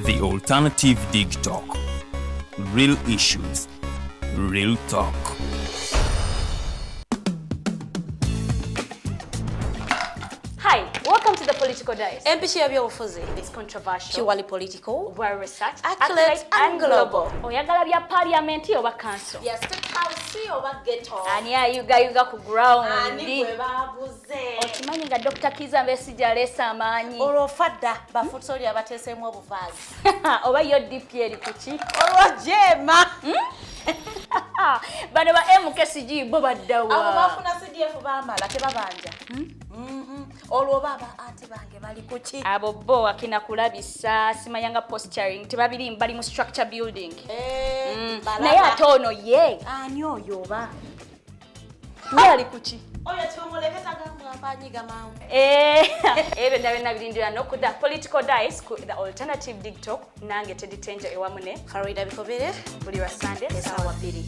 The Alternative Dig Talk. Real issues, real talk. Hi, welcome to the Political Dice. Empishi y'ebyobufuzi. It's controversial, Purely political. Well researched, Accurate and global. Oyagala bya parliament oba council? Ya state house oba ghetto? Ani ayugayuga ku ground? Ani gwe baguze? Okimanyi nga Dr. Kiza Besigye aleese amaanyi? Olwo fadda bafutsoli abateeseemu obuvaazi. Oba yo DP eri kuki? Olwo JEMA? Bano ba MKCG bo baddawa? Abo bafuna CDF baamala, tebabanja. Olwo oba aba anti bange bali kuki? Abo bo akina kulabisa, simanyanga posturing tebabiri, bali mu structure building. Balaba. Naye ate ono ye Ani oyo oba? Ye ali kuki? Oyo tumuleke, tagambwa mpanyiga mangu. Ebyo byonna byonna birindira no ku The Political Dice, ku The Alternative Dig Talk, nange Teddy Tenja ewamu ne Farida Bikobere. Buli lwa Sunday Essaawa 2.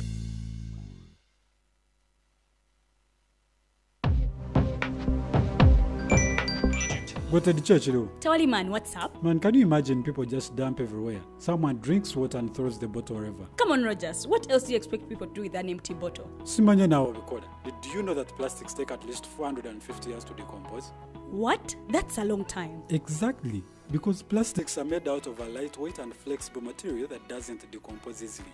Go to the church, though. Tewali man, what's up? Man, can you imagine people just dump everywhere? Someone drinks water and throws the bottle wherever. Come on, Rogers. What else do you expect people to do with an empty bottle? Simanya now obikola. Did you know that plastics take at least 450 years to decompose? What? That's a long time. Exactly. Because plastics are made out of a lightweight and flexible material that doesn't decompose easily.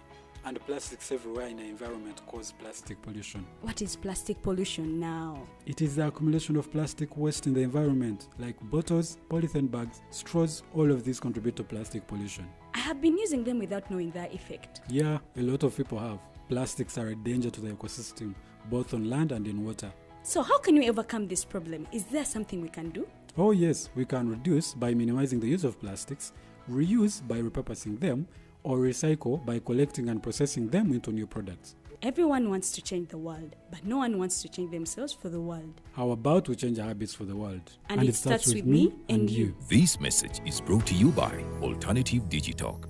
And plastics everywhere in the environment cause plastic pollution. What is plastic pollution now? It is the accumulation of plastic waste in the environment, like bottles, polythene bags, straws, all of these contribute to plastic pollution. I have been using them without knowing their effect. Yeah, a lot of people have. Plastics are a danger to the ecosystem, both on land and in water. So how can we overcome this problem? Is there something we can do? Oh yes, we can reduce by minimizing the use of plastics, reuse by repurposing them, or recycle by collecting and processing them into new products. Everyone wants to change the world, but no one wants to change themselves for the world. How about we change our habits for the world? And it starts with me and you. This message is brought to you by Alternative Digitalk.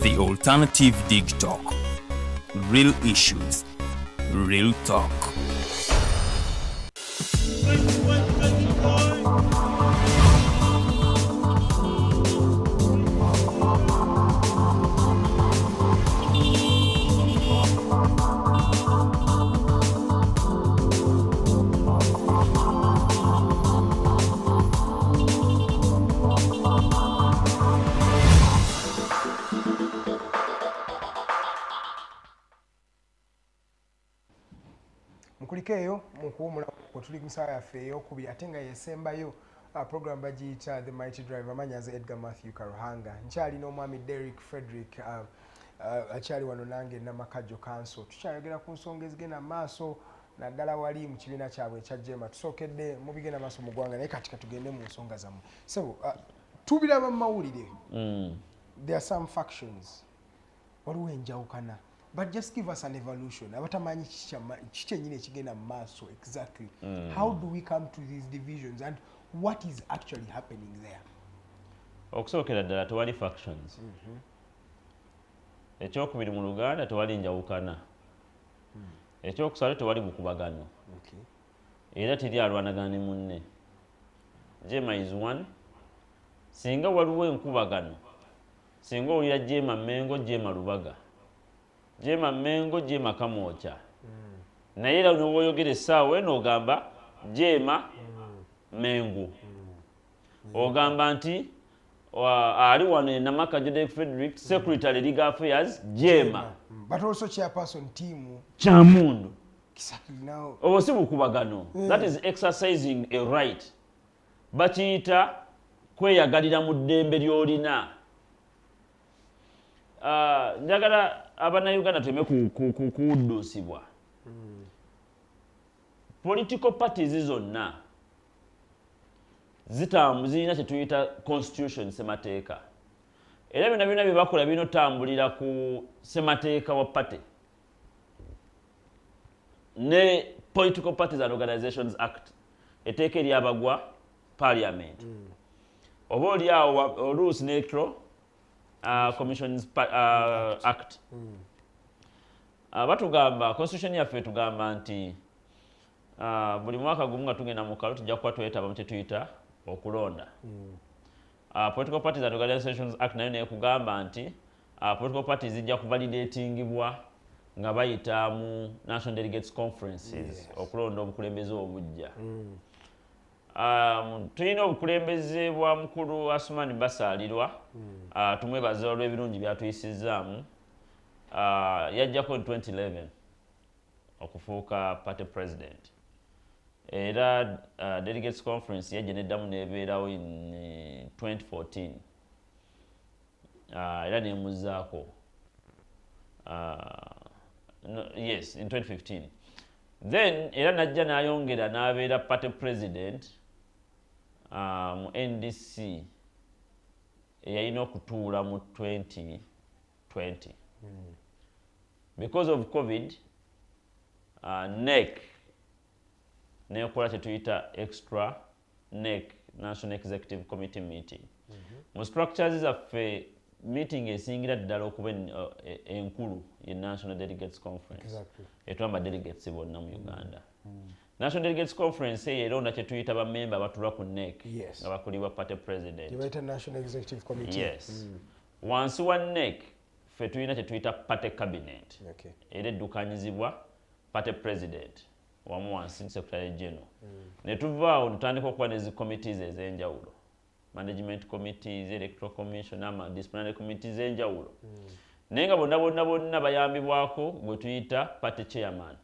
The Alternative Digitalk. Real issues, real talk. Mukulikeeyo mukuwumula tuli ku ssaawa yaffe eyokubiri ate nga yesembayo. Program bagiyita The Mighty Drive. Amannya nze Edgar Matthew Karuhanga, nkyalina omwami Derrick Frederick, akyali wano nange Namakajo Council. Tukyayogera ku nsonga ezigenda mu maaso naddala wali mu kibiina kyabwe ekya JEEMA. Tusookedde mu bigenda maaso mu ggwanga, naye kati katugende mu nsonga zammwe. So tubiraba mu mawulire, there are some factions, waliwo enjawukana, but just give us an evolution, abatamanyi kiki kyennyini ekigenda mu maaso exactly. How do we come to these divisions and what is actually happening there? Okusookera ddala, tewali factions. Ekyokubiri, mu Luganda tewali njawukana. Ekyokusatu, tewali bukubagano. Era teri alwanagana ne munne. JEEMA is one. Singa waliwo enkubagano, singa owulira JEEMA Mengo, JEEMA Lubaga, JEEMA Mengo, JEEMA Kamwokya, naye era nowoyogera essaawa eno ogamba JEEMA Mengo, ogamba nti ali wano e Namakajo Derrick Frederick, secretary legal affairs JEEMA. But also chairperson team. Kyamundu. Exactly now. Obwo si bukubagano. That is exercising a right. Bakiyita kweyagalira mu ddembe ly'olina. Njagala abannayuganda tuleme kuwudduusibwa. Political parties zonna zirina kye tuyita constitution, semateeka. Era byonna byonna bye bakola birina otambulira ku semateeka wa party ne Political Parties and Organizations Act, etteeka eryabagwa parliament, oba oli awo oluusi ne Electoral Commissions Act. Batugamba constitution yaffe tugamba nti buli mwaka gumu nga tugenda mu kalulu tujja kuba twetaba mu kye tuyita okulonda. Political Parties and Organizations Act nayo nekugamba nti political parties zijja kuvalidatingibwa nga bayita mu national delegates conferences okulonda obukulembeze obujja. Tulina obukulembeze bwa mukulu Asumani Basaalirwa. Tumwebaza olw'ebirungi byatuyisizaamu. Yajjako in 2011 okufuuka party president, era delegates conference yajja neddamu nebeerawo in 2014, era nemuzaako, no, yes, in 2015. Then era najja n'ayongera n'abeera party president mu NDC eyalina okutuula mu 2020. Because of COVID, NEC nekola kyetuyita extra NEC, National Executive Committee meeting. Mu structures zaffe Meeting esingira ddala okuba enkulu ye National Delegates Conference. Etwamba delegates bonna mu Uganda. National Delegates Conference eyo eronda kye tuyita bamemba abatulwa ku NEC, nga bakulibwa party president. Gye bayita National Executive Committee. Yes. Wansi wa NEC ffe tulina kye tuyita party cabinet, era eddukanyizibwa party president wamu wansi secretary general. Ne tuvaawo tutandika okuba nezi committees ez'enjawulo, management committees, electoral commission, ama disciplinary committees ez'enjawulo, naye nga bonna bonna bonna bayambibwako gwe tuyita party chairman.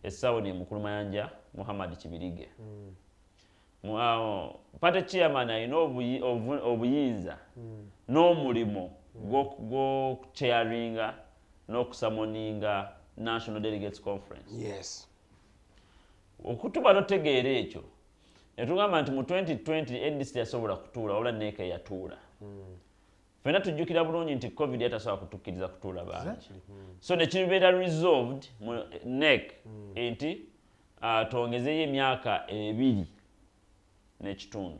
Essaawa ne mukulu Mayanja Muhammad Kibirige. Party chairman alina obuyinza n'omulimu gw'okuchairinga n'okusummoninga National Delegates Conference. Okutuba totegeera ekyo, netugamba nti mu 2020 NDC yasobola kutuula wabula NEC yatuula. Ffenna tujjukira bulungi nti COVID yatasobola kutukkiriza kutuula bangi. So nekibeera resolved mu NEC nti twongezeyo emyaka 2.5.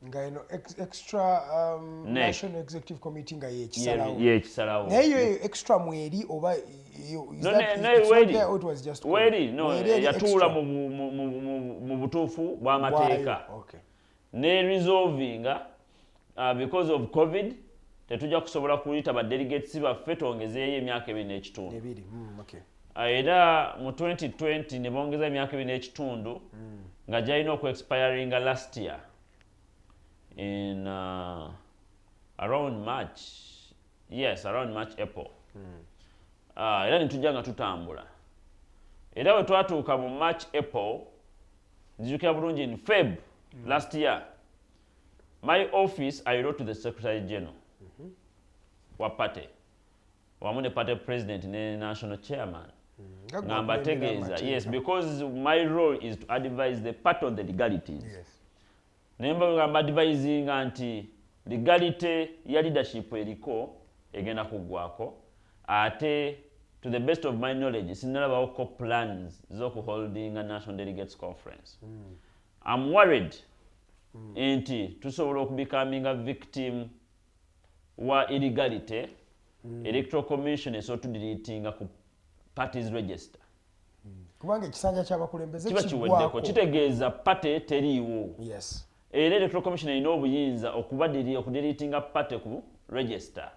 Nga eno extra NEC. National Executive Committee nga yekisalawo. Yekisalawo. Naye yo extra mweri oba is No, no, it's not weri. there or it was just Weri, no, Mweri eri yatuula extra? mu butuufu bw'amateeka. Bwayo, okay. Ne resolvinga because of COVID tetujja kusobola kuyita ba delegates baffe, twongezeeyo emyaka 2.5. Ebiri, okay. Era mu 2020 ne bongeza emyaka 2.5 nga gyalina okuexpiringa last year in around March, yes, around March, April. Era netujja nga tutambula, era bwe twatuuka mu March, April, nzijukira bulungi, in Feb last year, my office, I wrote to the secretary general wa party wamu ne party president ne national chairman Nga nga mbategeeza gwakulembera. Yes, because my role is to advise the party on the legalities. Naye nga mbadvisinga nti legality ya leadership eriko egenda kuggwako, ate to the best of my knowledge sinnalabawoko plans z'okuholdinga National Delegates Conference. I'm worried nti tusobola okubecominga victim wa illegality. Electoral Commission esobola tudeletinga ku parties register. Kubanga ekisanja ky'abakulembeze kiba kiweddeko. kiggwako. Kitegeeza party teriiwo. Era Electoral Commission erina obuyinza okudeletinga party ku register.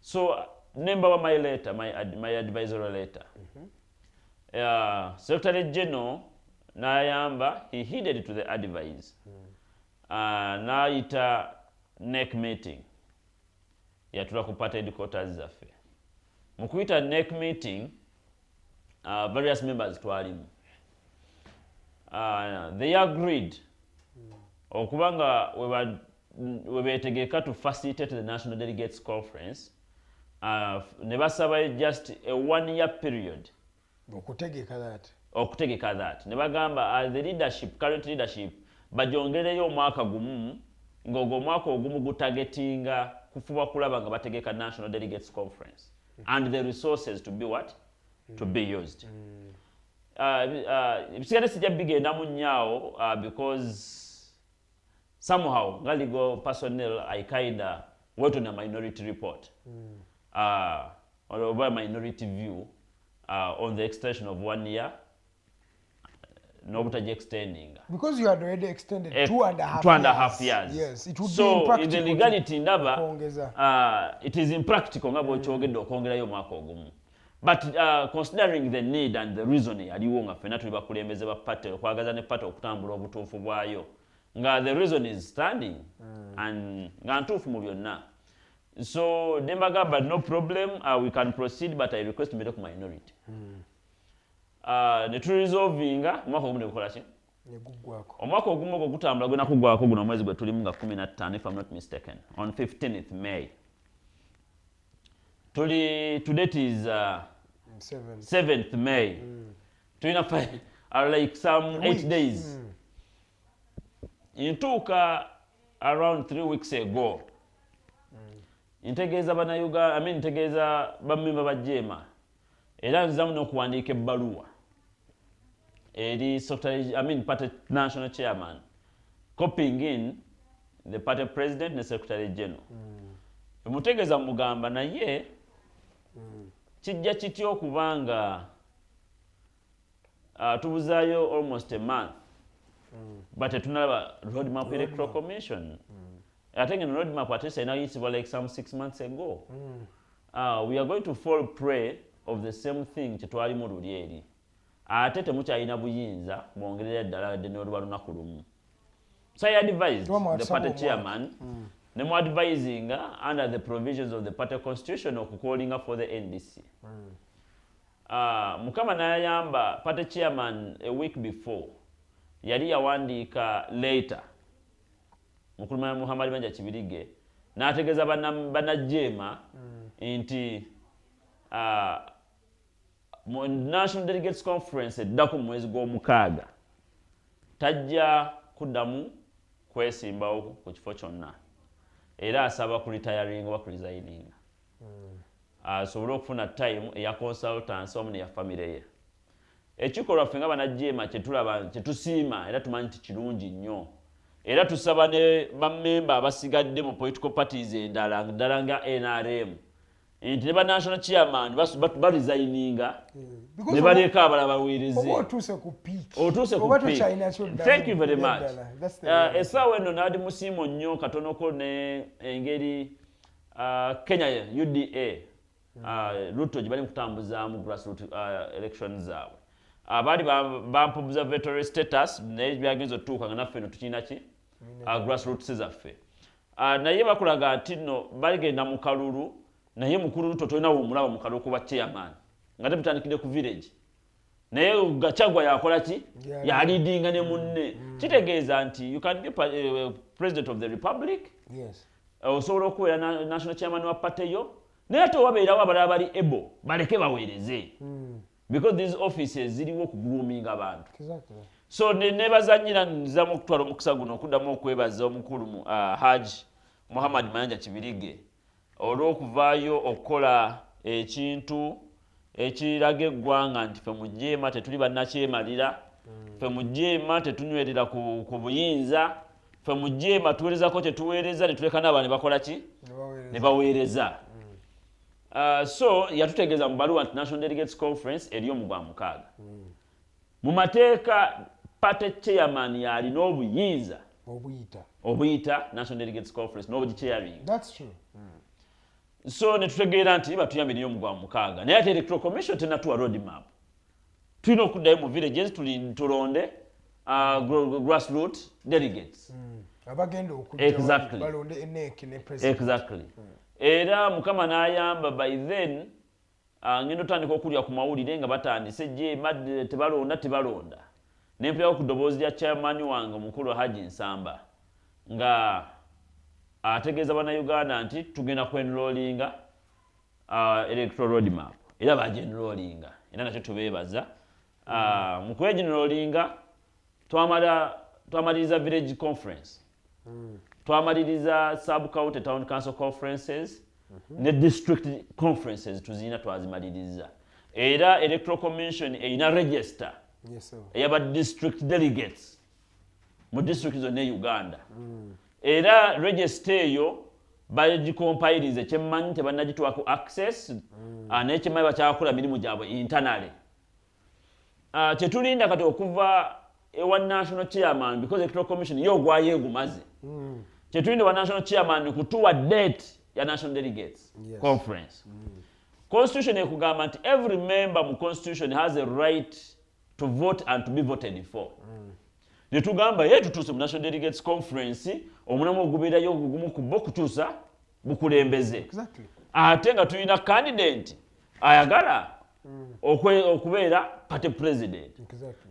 So nembawa my letter, my advisory letter. Secretary general n'ayamba, he heeded to the advice. N'ayita NEC meeting, yatula ku party headquarters zaffe. Mu kuyita NEC meeting, various members twalimu. They agreed okuba nga we beetegeka to facilitate the National Delegates Conference, ne basaba just a one year period okutegeka that. Okutegeka that. Ne bagamba the leadership, current leadership, bajongereyo omwaka gumu, ng'ogwo omwaka ogumu gutargetinga kufuba kulaba nga bategeka National Delegates Conference and the resources to be what? To be used. Ebisigadde sijja bigendamu nnyo awo, because somehow nga legal personnel I kinda went on a minority report or oba minority view on the extension of one year n'obutajja extendinga. Because you had already extended 2.5 2.5 years. Yes, it would So be in the impractical to legality ndaba kwongeza. It is impractical nga bw'okyogedde okwongerayo omwaka ogumu, but considering the need and the reason yaliwo nga ffenna tuli bakulembeze ba party, okwagaza ne party okutambula obutuufu bwayo, nga the reason is standing and nga ntuufu mu byonna. So ne mbagamba, no problem, we can proceed, but I request mbere ku minority. Ne turesolvinga omwaka ogumu ne gukola ki? Ne guggwako. Omwaka ogumu ogwo gutambula, gwena kuggwako guno omwezi gwe tulimu nga 15, if I'm not mistaken, on 15th May. Tuli, today is Seven. 7th May. Tulina like some 8 week. days. Ntuuka around 3 weeks ago, ntegeeza bannayuganda, I mean, ntegeeza bamemba ba JEEMA, era nzizamu n'okuwandiika ebbaluwa eri secretary, I mean, party national chairman, copying in the party president ne secretary general. Emutegeeza mugamba naye kijja kitya okubanga tubuzaayo almost a month, but tetunalaba roadmap Electoral Commission. Ate ngeno roadmap ate erina like some 6 months ago. We are going to fall prey of the same thing kyetwalimu luli eri. Ate temukyalina buyinza bwongerera ddala wadde n'oluba lunaku lumu. So I advised the party chairman, ne mu advisinga under the provisions of the party constitution okucallinga for the NDC. Mukama n'ayamba party chairman a week before yali yawandiika letter, mukulu Muhammad Mayanja Kibirige, n'ategeeza bannajjeema nti mu National Delegates Conference eddako mu mwezi gw'omukaaga tajja kuddamu kwesimbawo ku kifo kyonna, era asaba ku retiring oba ku resigning asobole okufuna time eya consultance wamu neya famire ye. Ekikolwa ffe nga bannajjeema kyetulaba, kyetusiima era tumanyi nti kirungi nnyo, era tusaba ne bammemba abasigadde mu political parties endala, ddala nga NRM, nti ne ba national chairman baresigninga ne baleka abalala baweereze. Oba otuuse ku peak. Otuuse ku Oba peak. tokyalina kyoddamu. Thank you very much. Ddala. That's the reality. Essaawa eno naadi musiimo nnyo katonoko ne engeri Kenya UDA, Ruto gye bali mu kutambuzaamu grassroot elections zaabwe. Abaali bampa observatory status, naye byagenza otutuuka nga naffe eno tukirina ki grassroots zaffe. Naye bakulaga nti nno bagenda mu kalulu, naye mukulu Ruto tolina womulaba mu kalulu kuba chairman nga temutandikidde ku village, naye Gachagua yakola ki? Yaleadinga ne munne. Kitegeeza nti you can be president of the republic, osobola okubeera national chairman wa party yo, naye ate owabeerawo abalala bali ebo baleke baweereze, because these offices ziriwo okugroominga abantu. So nebazanyira nzamu okutwala omukisa guno okuddamu okwebaza omukulu Haj Muhammad Mayanja Kibirige olw'okuvaayo okukola ekintu ekiraga eggwanga nti fe mu JEEMA tetuli bannakyemalira, fe mu JEEMA tetunywerera ku buyinza, fe mu JEEMA tuweerezako kyetuweereza ne tuleka n'abantu ne bakola ki? Ne baweereza. So yatutegeeza mu baluwa nti National Delegates Conference eri omugwa mukaaga. Mu mateeka party chairman yalina obuyinza obuyita obuyita National Delegates Conference n'obugichairing. That's true. So ne tutegeera nti batuyambe niyo omugwa mukaaga, naye ate Electoral Commission tenatuwa road map. Tulina okuddayo mu villages tulonde grassroot delegates abagenda okujja balonde NEC ne president. Exactly. Era Mukama n'ayamba, by then ngenda otandika okulya ku mawulire nga batandise JEEMA tebalonda, tebalonda, nempulirawo ku ddoboozi lya chairman wange omukulu Haji Nsamba nga ategeeza Bannayuganda nti tugenda kwenrollinga electoral roadmap, era bagenrollinga, era nakyo tubeebaza. Mu kwegenrollinga twamaliriza village conference, twamaliriza sub county town council conferences ne district conferences tuzirina, twazimaliriza, era Electoral Commission erina register Yes, sir. eyaba district delegates mu district zonna e Uganda. Era register eyo bagicompilirize, kyemmanyi tebannagituwako access. Naye kyemmanyi bakyakola mirimu gyabwe internally. Kyetulinda kati okuva ewa national chairman, because Electoral Commission yo ogwayo egumaze, kyetulinda ewa national chairman kutuwa date ya national delegates conference. Constitution ekugamba nti every member mu constitution has a right to vote and to be voted for. Netugamba ye tutuuse mu national delegates conference, omunamu ogubeerayo gumu ku bo kukyusa bukulembeze, ate nga tulina candidate ayagala okubeera party president.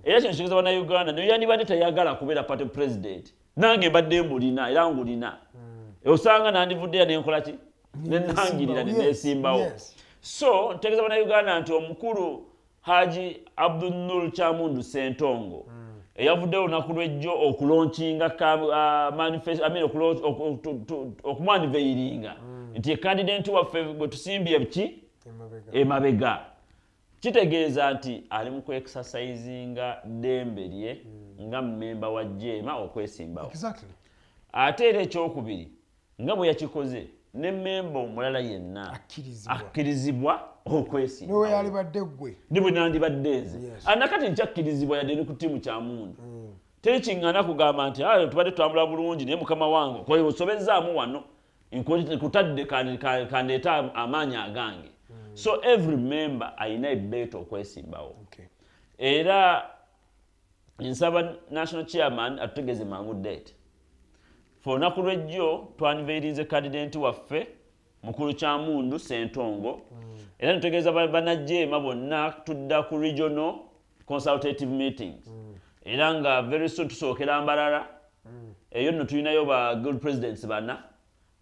Era kino kitegeeza Bannayuganda naye yandibadde tayagala kubeera party president, nange mbadde mbulina era ngulina, osanga nandivuddeyo nenkola ki, nenangirira, nenesimbawo. So ntegeeza Bannayuganda nti omukulu Haji Abdulnur Kyamundu Sentongo eyavuddeyo olunaku lwejjo okulaunchinga manifesto, I mean, okumuunveilinga nti ecandidate waffe gwe tusimbye ki Emabega. Emabega, kitegeeza nti ali mu kuexercisinga ddembe lye nga mmemba wa JEEMA okwesimbawo. Ate era ekyokubiri, nga bwe yakikoze Ne memba omulala yenna Akkirizibwa. akkirizibwa okwesimbawo. Niwe yalibadde ggwe. Ne bwe nandibadde nze. Anakati nkyakkirizibwa yadde ne ku ttiimu Kyamundu. Teri kiŋŋana kugamba nti, "Ah, tubadde tutambula bulungi, naye mukama wange osobezzaamu wano, nkutadde kandeete amaanyi agange." So every member ayina ebbeeto okwesimbawo. Era nsaba national chairman atutegeeze mangu date. Fe olunaku lwejjo twaniveirinze candidate waffe, mukulu Kyamundu Sentongo, era nitutegeeza bannajjeema bonna tudda ku regional consultative meetings, era nga very soon tusookera Mbarara. Eyo nno tulinayo ba guild presidents bana.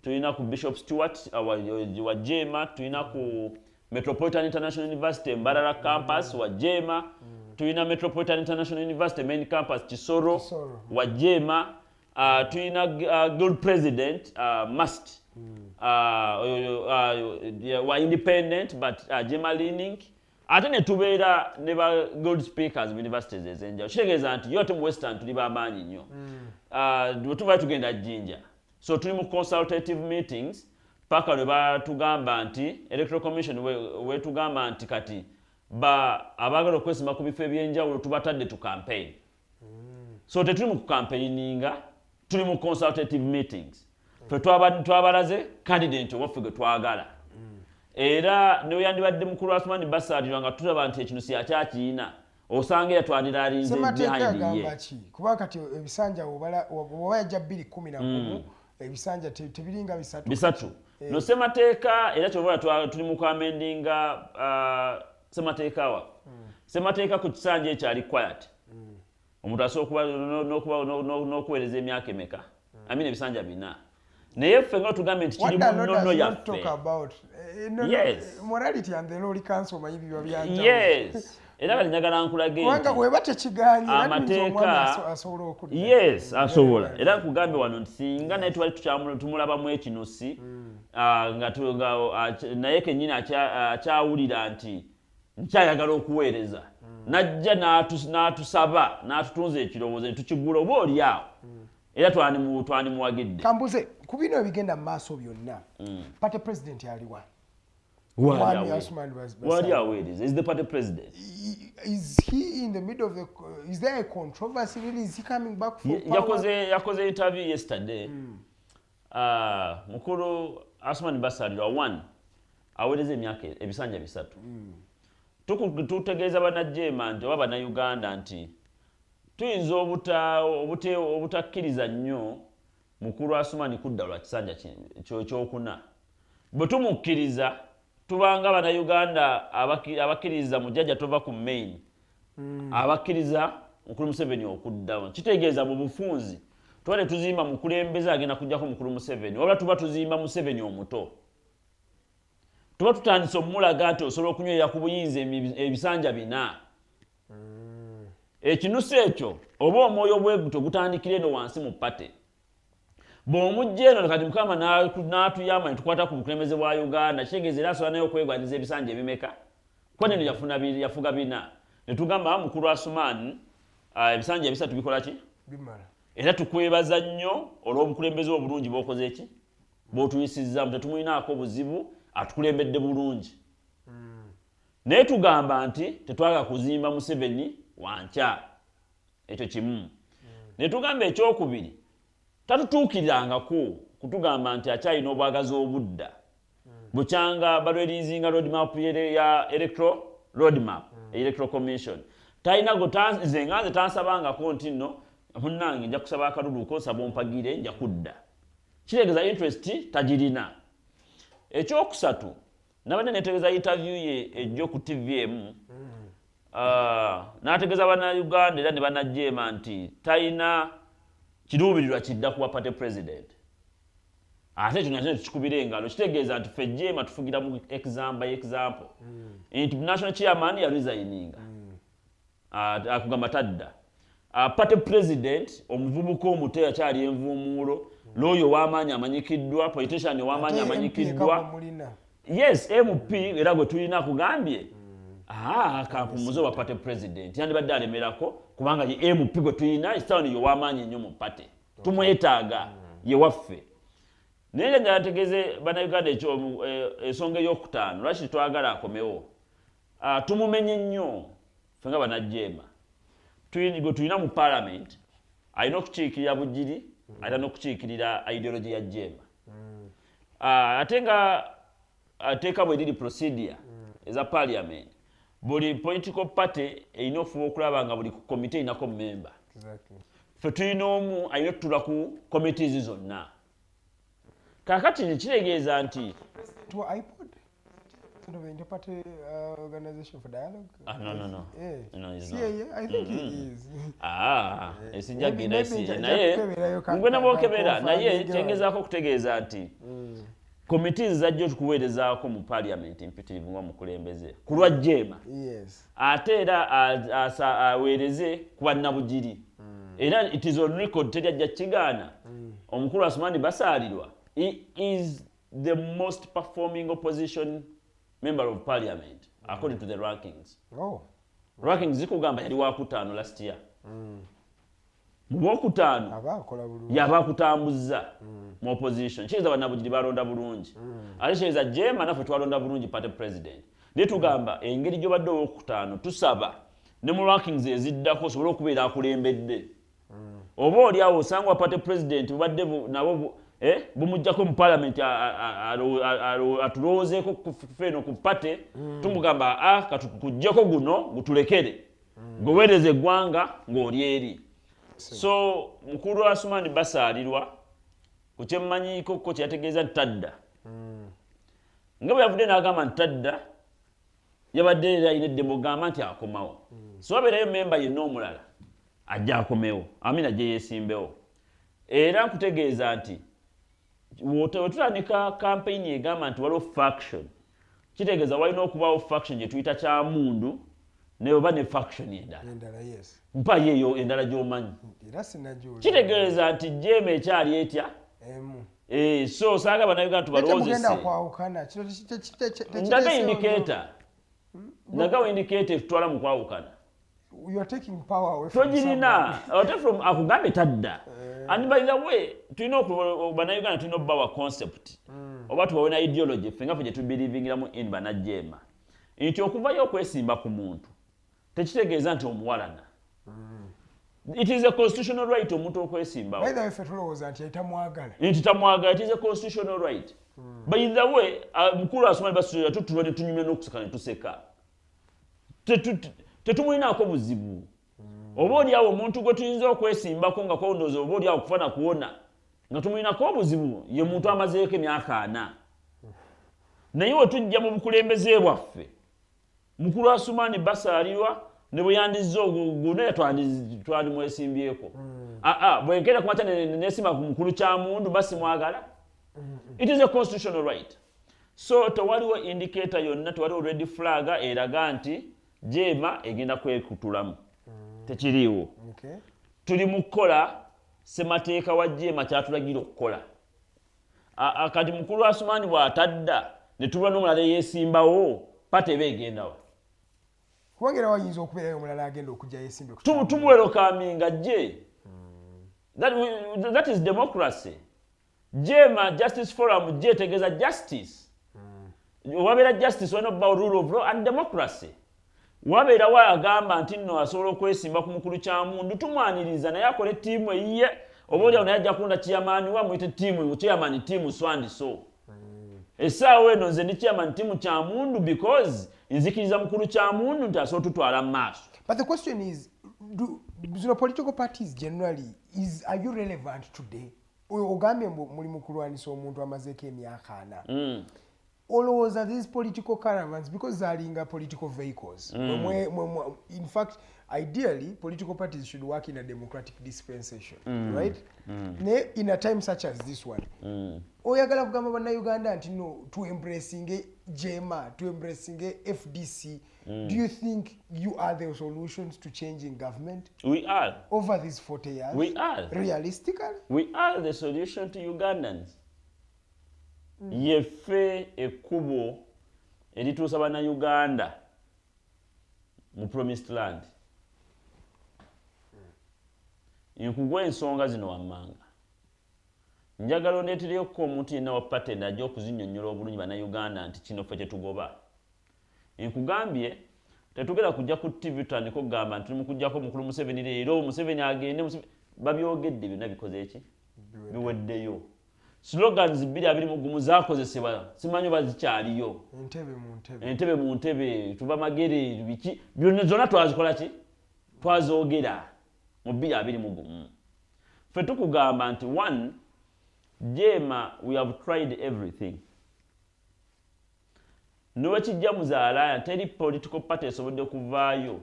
Tulina ku Bishop Stewart wa JEEMA, tulina ku Metropolitan International University Mbarara campus wa JEEMA, tulina Metropolitan International University main campus Kisoro, Kisoro. wa JEEMA, tulina guild president must wa independent but JEEMA leaning, ate ne tubeera ne ba guild speakers mu universities ez'enjawulo. Kitegeeza nti yo ate mu Western tuli bamaanyi nnyo. Bwe tuvayo tugenda Jjinja, so tuli mu consultative meetings paka lwe batugamba nti Electoral Commission wetugamba nti kati ba abaagala okwesimba ku bifo ebyenjawulo tubatadde tu campaign. So tetuli mu kucampaigninga, tuli mu consultative meetings. Fe twabalaze candidate owaffe gwe twagala, era neweyandibadde mukulu Asumani Basalirwa nga tulaba nti ekino si akyakiina, osanga era twandiralinze Semateeka behind ye. agamba ki? Kuba kati ebisanja oba yajja 211, ebisanja tebiringa bisatu. Bisatu. No, semateeka era kyova tuli mu kwamendinga semateeka waffe. Semateeka ku kisanja ekyo ali quiet. Omuntu asobola n'okuweereza emyaka emeka, amina, ebisanja bina, naye ffe nga tugambye nti kiri mu nnono yaffe. Yes. Morality and the law council, omanyi biba byanjawulo. Yes, era kati njagala nkulage Kubanga nti weba tekiganye, amateeka asobola okudda. Yes, asobola. Era nkugambye wano nti singa naye twali tumulabamu ekinusi, nga naye kennyini akyawulira nti nkyayagala okuweereza, najja n'atusaba n'atutunza ekirowoozo ne tukigula, oba oli awo era twandimuwagidde. Kambuze ku bino ebigenda mu maaso byonna, party president aliwa? Mwami Asuman Wali Basaalirwa. aweereza, is the party president. Is he in the middle of the, is there a controversy really? Is he coming back for power? Yakoze interview yesterday. Mukulu Asuman Basalirwa one aweereza emyaka ebisanja 3. Tutegeeza bannajjeema nti oba bannayuganda nti tuyinza obutakkiriza nnyo mukulu Asumani kudda lwa kisanja kyokuna. Bwe tumukkiriza, tubanga bannayuganda abakkiriza mujjajja tova ku main, abakkiriza mukulu Museveni okuddawo. Kitegeeza mu bufunzi tuba tetuzimba mukulembeze agenda kujjako mukulu Museveni, wabula tuba tuzimba Museveni omuto. Tuba tutandise omulaga nti osobola okunywerera ku buyinza ebisanja 4. Ekinusu ekyo oba omwoyo bwe gutyo gutandikira eno wansi mu party. Bw'omujja eno kati Mukama n'atuyamba ne tukwata ku bukulembeze bwa Uganda, kitegeeza era asobola naye okwegwanyiza ebisanja ebimeka, kuba neno yafuga bina. Ne tugamba, mukulu Asumaani, ebisanja 3 bikola ki? Bimala. Era tukwebaza nnyo olw'obukulembeze obulungi bw'okoze ki bw'otuyisizaamu. Tetumulinaako buzibu, atukulembedde bulungi, naye tugamba nti tetwagala kuzimba Museveni wankya. Ekyo kimu. Ne tugamba ekyokubiri, tatutuukirirangako kutugamba nti akyalina obwagazi obudda bukyanga balwerizinga roadmap ya electoral roadmap, Electoral Commission. Talina go nze nga nze tansabangako nti nno munnange nja kusaba akalulu ko, nsaba ompagire, nja kudda. Kitegeeza interest tagirina. Ekyokusatu, nabadde netegeeza interview ye ejjo ku TV emu, n'ategeeza bannayuganda era ne bannajjeema nti talina kiruubirirwa kidda kuba party president. Ate ekyo nakyo tukikubira engalo. Kitegeeza nti ffe jeema tufugira mu example by example, nti national chairman yaresigninga, akugamba tadda. Party president omuvubuka omuto yakyali envuumuulo, looyo ow'amaanyi amanyikiddwa, politician ow'amaanyi Ate MP amanyikiddwa. Ekagwa mulina. Yes, MP era gwe tulina akugambye, kampumuze owa party president. Yandibadde alemerako kubanga ye MP gwe tulina, esaawa ye ow'amaanyi ennyo mu party, tumwetaaga, ye waffe. Naye njagala ntegeeze Bannayuganda ensonga eyokutaano lwaki tetwagala akomewo. Ah, tumumenye nnyo ffe nga bannajjeema. Gwe tulina mu parliament alina okukiikirira Bugiri, alina n'okukiikirira ideology ya Jeema. Ah, ate nga ateeka bwe liri procedure eza parliament, buli political party erina okufuba okulaba nga buli komite erinako member. Ffe tulina omu alina okutula ku committees zonna. Kaakati nekitegeeza nti To IPOD? Of the Interparty Organization for Dialogue? Ah, no. Yeah. No, he's Yeah, not. yeah, I think he is. Ah, esijja Maybe- kugenda maybe esi nja naye kukeberayo ngwena bwokebera naye confirming. kyengezaako okutegeeza nti committees zajja okuweerezaako mu parliament mpitirivu nga omukulembeze ku lwa Jeema. Ate era aweereze ku bannabugiri, era it is on record, teri ajja kigaana. Omukulu Asumani Basaalirwa, he is the most performing opposition member of parliament according to the rankings. Rankings zikugamba yali wakutaano last year, mu bwokutaano Aba akola bulungi. Yaba akutambuzza mu opposition. Kiyinza bannabugiri balonda bulungi, ate kiyinza Jeema naffe twalonda bulungi party president, naye tugamba engeri gyobadde owokutaano, tusaba ne mu rankings eziddako osobole okubeera akulembedde. Oba oli awo osanga wa party president bubadde nabo bumuggyako mu parliament, atulowoozeeko ffe eno ku party, tumugamba a katukuggyeko guno gutulekere gweweereza eggwanga ng'oli eri. So mukulu Asumani Basaalirwa, ku kyemmanyiiko ko kyeyategeeza nti tadda, nga bwe yavudde n'agamba nti tadda, yabadde era alina eddembe okugamba nti akomawo. So wabeerayo memba yenna omulala ajja akomewo, amina, ajje yeesimbewo. Era nkutegeeza nti wetutandika campaign egamba nti waliwo faction, kitegeeza walina okubaawo faction gye tuyita Kyamundu, ne oba ne faction endala. Endala, yes. Mpayo eyo endala gy'omanyi. Era sinagiwulira. Kitegeeza nti Jeema ekyali etya? Emu. Eh, so saaga Bannayuganda Naye temugenda tubalowoozese. kwawukana. Kino Ndaga tekireeseewo. indicator, ndagawo indicator etutwala mu kwawukana. You are taking power away from Togirina someone. ate from akugambe tadda. And by the way, tulina Bannayuganda tulina okubawa concept oba tubawe na ideology ffe nga ffe gye tubelievingiramu in bannajjeema, nti okuvayo okwesimba ku muntu tekitegeeza nti omuwalana. It is a constitutional right omuntu okwesimbawo. By the way, ffe tulowooza nti tamwagala. Nti tamwagala. It is a constitutional right. By the way, mukulu Asumani Basaalirwa tutulwa ne tunyumya n'okuseka ne tuseka. Tetumulinaako buzibu. Oba oli awo omuntu gwe tuyinza okwesimbako nga kondooza, oba oli awo kufa na kuwona nga tumulinako obuzibu, ye muntu amazeeko emyaka 40. Naye we tujja mu bukulembeze bwaffe, mukulu Asumani Basaalirwa ne bwe yandizza guno twandimwesimbyeko. Aa, bwenkeera kumakya nesimba ku mukulu Kyamundu, basimwagala. It is a constitutional right. So tewaliwo indicator yonna, tewaliwo red flag eraga nti Jeema egenda kwekutulamu, tekiriiwo. Tuli mu kukola ssemateeka wa Jeema kyatulagira okukola. Kati mukulu Asumani bw'atadda ne tulwa n'omulala eyeesimbawo, party eba egendawa? Kubanga era wayinza okubeerayo omulala agenda okujja yesimbe ku Tumuwelcominga jje. That is democracy. Jema Justice Forum, J etegeeza justice. Wabeera justice, walina okubawo rule of law and democracy. Wabeerawo agamba nti nno asobola okwesimba ku mukulu Kyamundu, tumwaniriza, naye akole ttiimu eyiye. Oba oliawo naye ajja kulonda chairman we, amuyite ttiimu chairman, team so and so. Essaawa eno nze ndi chairman team Kyamundu because nzikiriza mukulu Kyamundu nti asobola tutwala mu maaso. But the question is, do zino political parties generally is, are you relevant today? Ogambye mbu muli mu kulwanisa omuntu amazeeko emyaka 40. Olowooza these political caravans, because zalinga political vehicles, in fact, ideally political parties should work in a democratic dispensation, right? Naye in a time such as this one, oyagala kugamba Bannayuganda nti no, to embracinge JEMA, to embracinge FDC, do you think you are the solutions to changing government We are. over these 40 years? We are. Realistically? We are the solution to Ugandans. Yeffe ekkubo erituusa Bannayuganda mu promised land. Nkugwa ensonga zino wammanga. Njagala ondeetereyokko omuntu yenna wa party ajja okuzinnyonnyola obulungi Bannayuganda nti kino ffe kyetugoba. Nkugambye, tetugenda kujja ku TV tutandika okugamba nti tuli mu kuggyako mukulu Museveni leero, Museveni agende. Babyogedde byonna, bikoze eki? Biweddeyo. Slogans 2021 zakozesebwa, simanyi oba zikyaliyo. Entebe mu ntebe. Entebe mu ntebe, tuba magere, biki byonna, zonna twazikola ki? Twazogera mu 2021. Ffe tukugamba nti one, JEEMA, we have tried everything. Niwekijja muzaalaaya, teri political party esobodde kuvaayo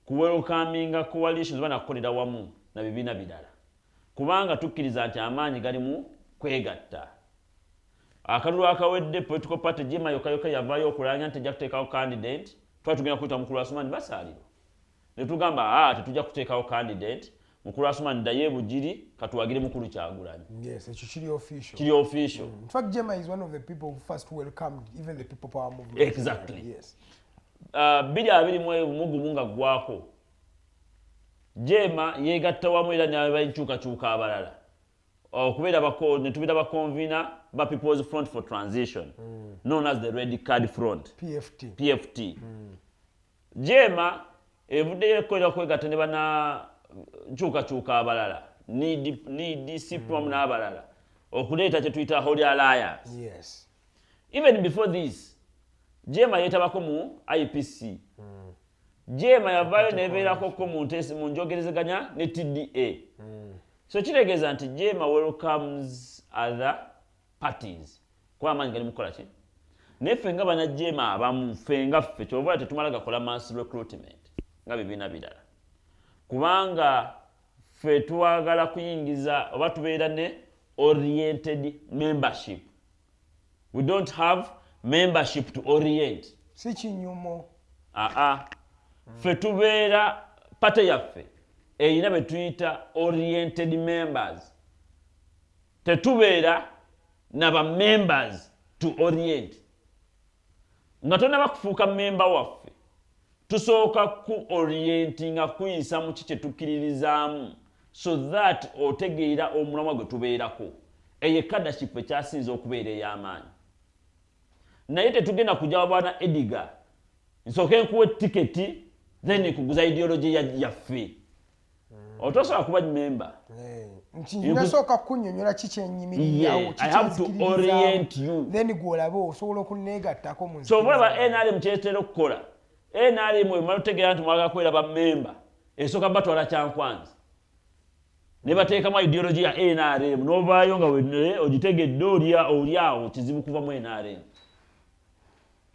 kuwelcominga coalitions oba nakukolera wamu na bibiina birala, kubanga tukkiriza nti amaanyi gali mu kwegatta. Akalulu akawedde, political party JEEMA yokka yokka yavaayo okulanga nti tejja kuteekawo candidate. Twali tugenda kuyita mukulu Asumani Basaaliro, ne tugamba, "Aa, tetujja kuteekawo candidate. Mukulu Asumani ddayo ebugiri, katuwagire mukulu Kyagulanyi." Yes, ekyo kiri official. Kiri official. In fact, JEEMA is one of the people who first welcomed even the People Power movement. Exactly. Yes. 2021 nga ggwako, JEEMA yeegatta wamu era nabenkyukakyuka abalala okubeera ne tubeera baconvener ba People's Front for Transition, known as the Red Card Front. PFT. PFT. JEEMA evuddeyo ekolera kwegatta ne bana nkyukakyuka abalala ni DCP wamu n'abalala okuleeta kye tuyita Holy Alliance. Even before this, JEEMA yeetabako mu IPC. JEEMA yavaayo nebeerakoko mu mu njogerezeganya ne TDA. So kitegeeza nti JEEMA welcomes other parties, kuba amaanyi gali mukukola ki? Naye ffe nga bannajjeema abamu, ffe nga ffe, kyova tetumala gakola mass recruitment nga bibiina birala, kubanga ffe twagala kuyingiza oba tubeera ne oriented membership. We don't have membership to orient. Si kinyumo. Aa, ffe tubeera, party yaffe erina be tuyita oriented members. Tetubeera naba members to orient. Nga tonaba kufuuka memba waffe, tusooka ku orientinga, kuyisa mu ki kyetukkiririzaamu, so that otegeera omulamwa gwe tubeerako. Eyo cadreship ekyasinza okubeera ey'amaanyi. Naye tetugenda kujja bwana Ediga, nsooke nkuwa tiketi, then kuguza ideology yaffe. Otosobola kuba memba. Nti nasooka kukunnyonnyola ki kyenyimirirawo. Yeah, I have to orient you. Then gw'olabe osobola okuneegattako mu So olaba NRM kyetera okukola, NRM emala otegeera nti mwagala kubeera bamemba, esooka batwala Kyankwanzi ne bateekamu ideology ya NRM, n'ovaayo nga ogitegedde, oli awo kizibu kuva mu NRM.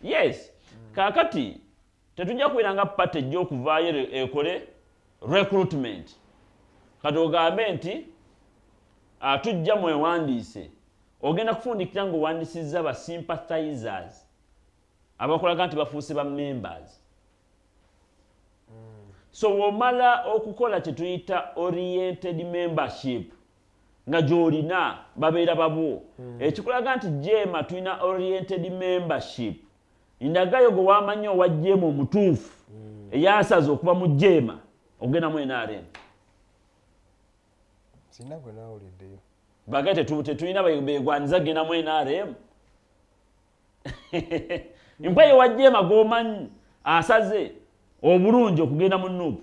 Yes, kaakati tetujja kubeera nga party ejja okuvaayo ekole recruitment. Kati ogambe nti tujja mwewandiise, ogenda kufundikira ng'owandiisizza ba sympathizers abakolaga nti bafuuse ba members. So womala okukola kye tuyita oriented membership, nga gy'olina babeera babwo, ekikulaga nti JEEMA tulina oriented membership. Ndagayo gwe wamanyi owa JEEMA omutuufu eyasaza okuva mu JEEMA ogenda mu NRM. Sina gwe naawuliddeyo. Bagaye tetulina begwaniza genda mu NRM. Mpaye wa JEEMA gwomanyi asaze obulungi okugenda mu NUP.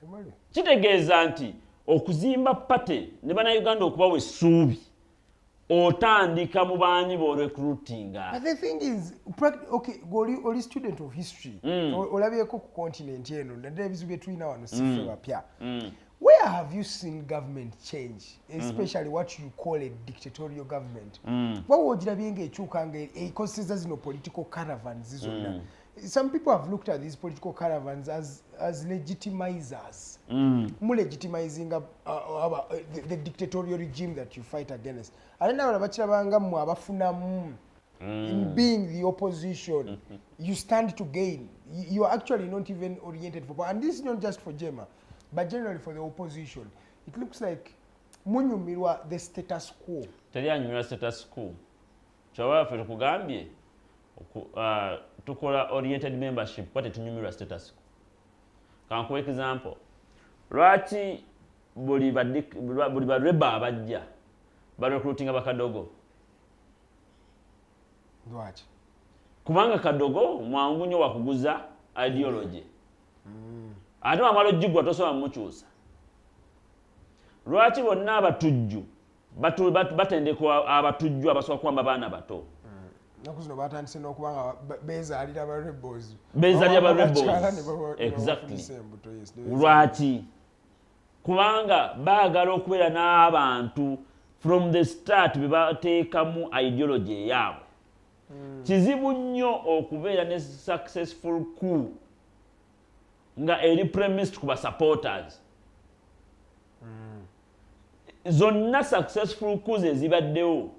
Emali. Kitegeeza nti okuzimba party ne Bannayuganda okubawa essuubi, otandika mu baanyi b'orecruitinga. But the thing is, okay, oli student of history. Olabyeko ku continent eno, naddala ebizibu bye tulina wano si ffe bapya. Where have you seen government change, especially what you call a dictatorial government? Wawa ogirabye ng'ekyuka nga ekozeseza zino political caravans zonna? Some people have looked at these political caravans as legitimizers. Mulegitimizing the dictatorial regime that you fight against. Ate n'abalala bakirabanga mmwe abafunamu. In being the opposition, you stand to gain. You are actually not even oriented for power. And this is not just for JEEMA, but generally for the opposition. It looks like munyumirwa the status quo. Teri anyumirwa status quo. Kyova ffe tukugambye tukola oriented membership, kuba tetunyumirwa status quo. Kankuwa example lwaki. Buli ba rebel abajja barecruitinga bakadogo. Lwaki? Kubanga kadogo mwangu nnyo wakuguza ideology, ate wamala ogigwa tosobola mumukyusa. Lwaki bonna abatujju batendekwa abatujju abasobola kuwamba baana bato? Ennaku zino batandise n'okuba nga bezaalira ba rebels. Bezaalira ba Bawa rebels. abakyala ne ne babafunisa embuto, yes. Lwaki? Kubanga baagala okubeera n'abantu from the start be bateekamu ideology eyaabwe. Kizibu nnyo okubeera ne successful coup nga eri premised ku basupporters. Zonna successful coups ezibaddewo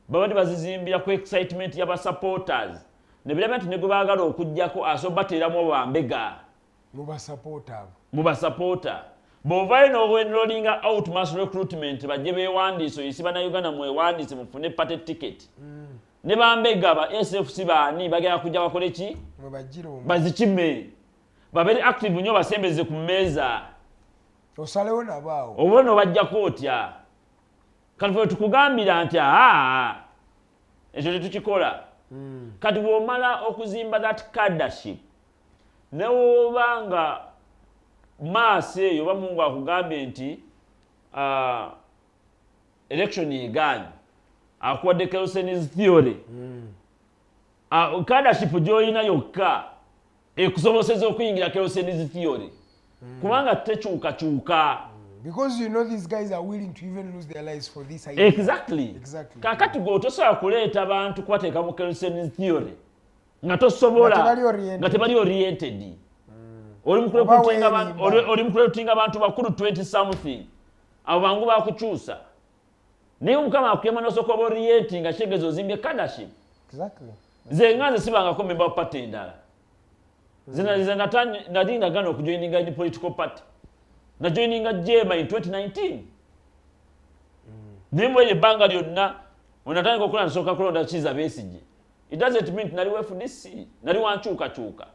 babadde bazizimbira ku excitement y'abasupporters, ne biraba nti ne gwe baagala okugjako asobola bateeramu bambega Mubasapoota abo. Mu basapoota. Bw'ovaayo n'oenrollinga out mass recruitment, bajje beewandiise, oyisi bannayuganda mwewandiise mufune party ticket, ne bambega ba SFC baani bagenda kujja bakole ki? Mwebajjira omwo. Bazikime, babeere active nnyo, basembeze ku mmeeza. Osalewo nabo awo. Oba nobajjako otya? Kati fe tukugambira nti aa, ekyo tetukikola. Kati bw'omala okuzimba that cadreship, newoba nga maaso eyo oba Mungu akugambye nti election egaanye, akuwadde Kelsen's theory, cadreship gy'olina yokka ekusoboseza okuyingira Kelsen's theory, kubanga tekyukakyuka. Because you know these guys are willing to even lose their lives for this idea. Exactly. Kakati gwe tosobola kuleeta bantu kubateeka mu Kelsen's theory nga tosobola Nga tebali oriented. Nga tebali oriented. Oli mu Oba kurecruitinga weerimba. oli mu kurecruitinga abantu bakulu 20 something, abo bangu bakukyusa, naye Omukama akuyamba nosooka oba orienting nga kitegeeza ozimbye cadreship. Nze nga nze sibangako member wa party endala. Nze nali nagana okujoininga in political party, najoininga JEEMA in 2019, naye mweri ebbanga lyonna wenatandika okulonda nsooka kulonda Kiza Besigye. It doesn't mean nali wa FDC, nali wankyukakyuka,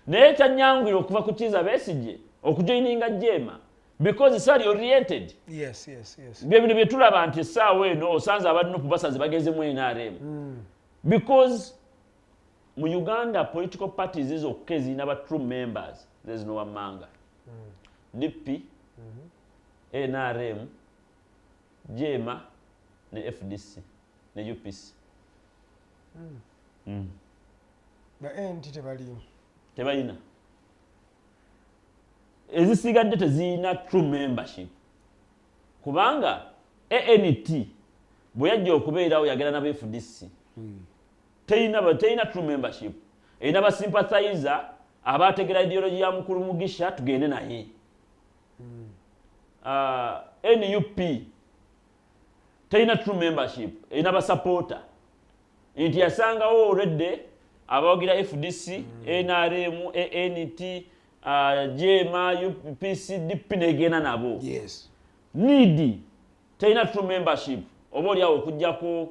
naye kyanyangwira okuva ku Kiza Besigye okujoininga JEEMA because sali oriented. Bye bino bye tulaba nti essaawa eno osanze aba NUP basaze bagenze mu NRM, because mu Uganda political parties zokka ezirina ba true members zezino wammanga: DP, NRM, JEEMA ne FDC ne UPC. Ba ANT tebalimu. Tebalina. Ezisigadde tezirina true membership, kubanga ANT bwe yajja okubeerawo yagenda naba FDC. Terina true membership, erina basympathizer abategera ideology ya mukulu Mugisha tugende naye. NUP terina true membership, erina basupporter nti yasangawo olwedde abawagira FDC, NRM, ANT, JEEMA, UPC, DP negenda nabo. NEED terina true membership, oba oliawo okugjako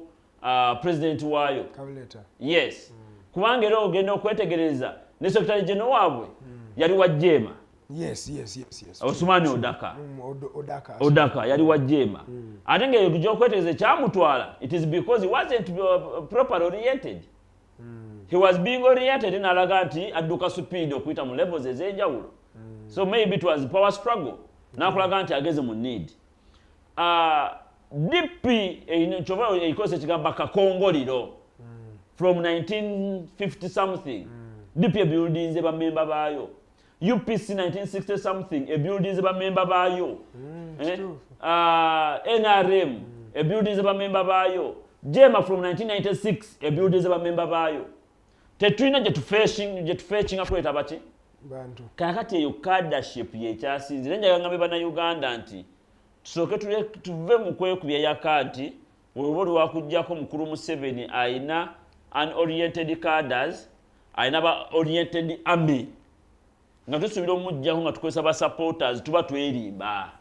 president waayo. Kabuleta. Yes, kubanga era ogenda okwetegereza ne secretary general waabwe yali wa JEEMA. Osumani Odaka. Odaka. Odaka yali wa JEEMA, ate nga eyo okwetegereza ekyamutwala, it is because he wasn't properly oriented. He was being oriented n'alaga nti adduka speed okuyita mu levels ez'enjawulo, so maybe it was power struggle n'akulaga nti ageze mu need. DP kyova ekozesa ekigambo kakongoliro from 1950 something. DP ebuildinze bamemba baayo. UPC 1960 something ebuildinze bamemba baayo. Eh? Kituufu. NRM ebuildinze bamemba baayo. JEEMA from 1996 ebuildinze bamemba baayo. Tetulina gye tufetchinga kuleeta baki bantu. Kakati eyo cadreship yekyasinzira. Njagala ngambe bannayuganda nti tusooke tuve mu kwekubya yaka nti oba oli wakugjako mukulu Museveni ayina unoriented cadres, ayina ba oriented army, nga tusuubira omugjako nga tukozesa ba supporters, tuba twerimba.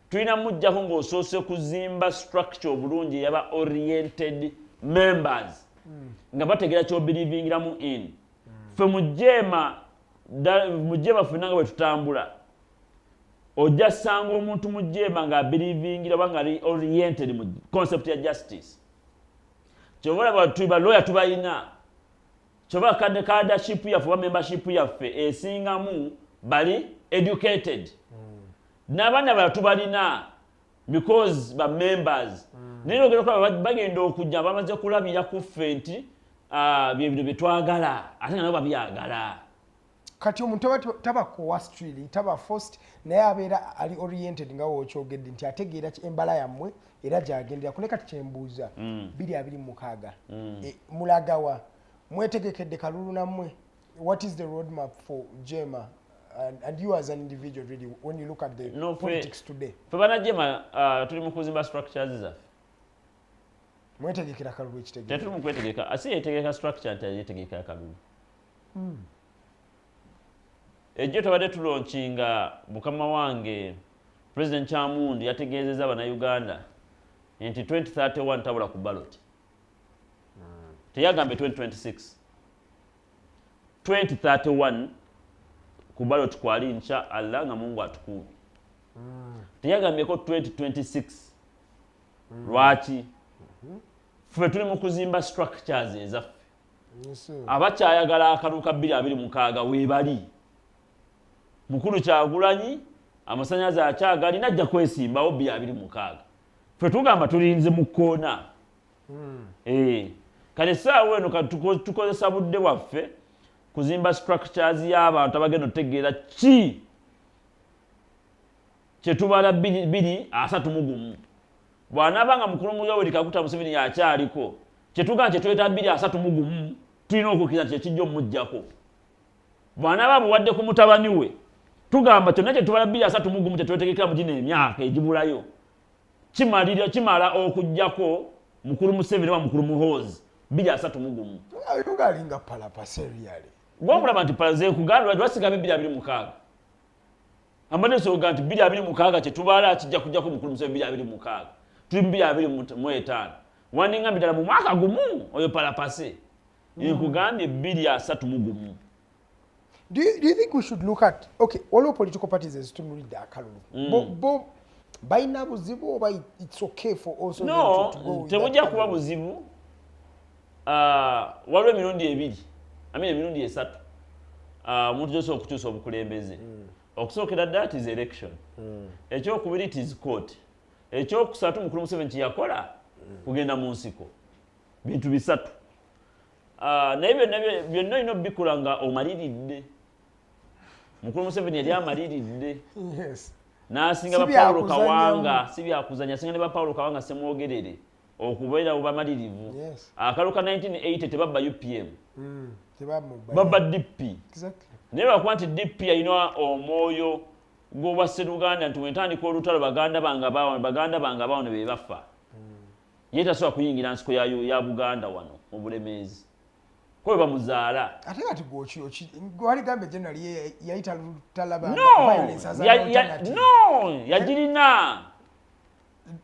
Tulina mujjako ng'osoose kuzimba structure obulungi eyaba oriented members nga bategeera kyobelievingiramu in. Ffe mu JEEMA, mu JEEMA ffenna nga bwe tutambula. Ojja sanga omuntu mu JEEMA ng'abelievingira oba nga oriented mu concept ya justice. Kyova olaba baloya tubalina, kyova cadreship yaffe oba membership yaffe esingamu bali educated n'abaana bala tubalina because ba members. Naye ogenda okulaba bagenda okujja bamaze kulabira ku ffe nti byebino byetwagala, ate nga nabo babyagala. Kati omuntu taba coerced really, taba forced, naye abeera ali oriented nga wokyogedde nti ategeera embala yammwe era gyagendera kune. Kati kyembuuza, 2026 mulagawa? Mwetegekedde kalulu nammwe? What is the roadmap for JEEMA and you as an individual, really, when you look at the No, politics today? Ffe bannajema tuli mu kuzimba structures zaffe. Mwetegekera kalulu, ekitegeeza? Tetuli mu kwetegeka, asi yetegeka structure nti yetegekera kalulu. Ejjo tubadde tulaunchinga, mukama wange President Kyamundi yategeezezza Bannayuganda nti 2031 tabula ku ballot. Teyagambye 2026, 2031 ku ballot kwali, insha Allah, nga Mungu atukuumye. Teyagambyeko 2026. Lwaki? Ffe tuli mu kuzimba structures ezaffe. Yes, sir. Abakyayagala akalulu ka 2026 weebali. Mukulu Kyagulanyi amasanyalaze akyagalina, ajja kwesimbawo 2026. Ffe tugamba tulinze mu kkoona. Kale essaawa eno kati tukozesa budde bwaffe kuzimba structures y'abantu abagenda otutegeera ki kyetubala 2031. Bw'anaaba nga mukulu Yoweri Kaguta Museveni yakyaliko, kyetugamba kyetweta 2031, tulina okukkiriza nti kyekijja omuggyako. Bw'anaaba abuwadde ku mutabani we, tugamba kyonna kyetubala 2031 kyetwetegekera mu gino emyaka egibulayo kimalira kimala okugjako mukulu Museveni oba mukulu Muhoozi 2031. Oyo ng'alinga palapa serially. Gwamulaba nti palaze nkugamba lwasigabe 2026. Ambadde nsobola nti 2026 kyetubala kijja kujjako mukulu Museveni 2026. Tuli mu 2025, wandingambye ddala mu mwaka gumu oyo palapase. Nkugambye 2031. Do you think we should look at, okay, waliwo political parties ezitunulidde akalulu, bo balina buzibu oba it's okay for also them No, to go with tebujja that kuba avenue? buzibu. Waliwo emirundi ebiri, I mean emirundi esatu, omuntu gyosobola okukyusa obukulembeze. Okusookera ddala it is election, ekyokubiri it is court, ekyokusatu mukulu Museveni kyeyakola kugenda mu nsiko. Bintu bisatu. Naye byonna byonna olina obikola nga omaliridde. Mukulu Museveni yali amaliridde n'asinga Si ba Paulo byakuzannyamu. Kawanga. Si byakuzanya, asinga ne ba Paulo Kawanga Semwogerere okubeera bubamalirivu. Akalulu ka 1980 tebabba UPM, Tebamubba. babba DP. Naye lwakuba nti DP yalina omwoyo gw'obwa sseruganda nti wentandika olutalo baganda bange abaawano, baganda bange abaawano be bafa, ye tasobola kuyingira nsiko ya Buganda wano mu Bulemeezi ko bwe bamuzaala. Ate kati gwaligambye general ye yali talaba No, violence as an alternative. no, yagirina.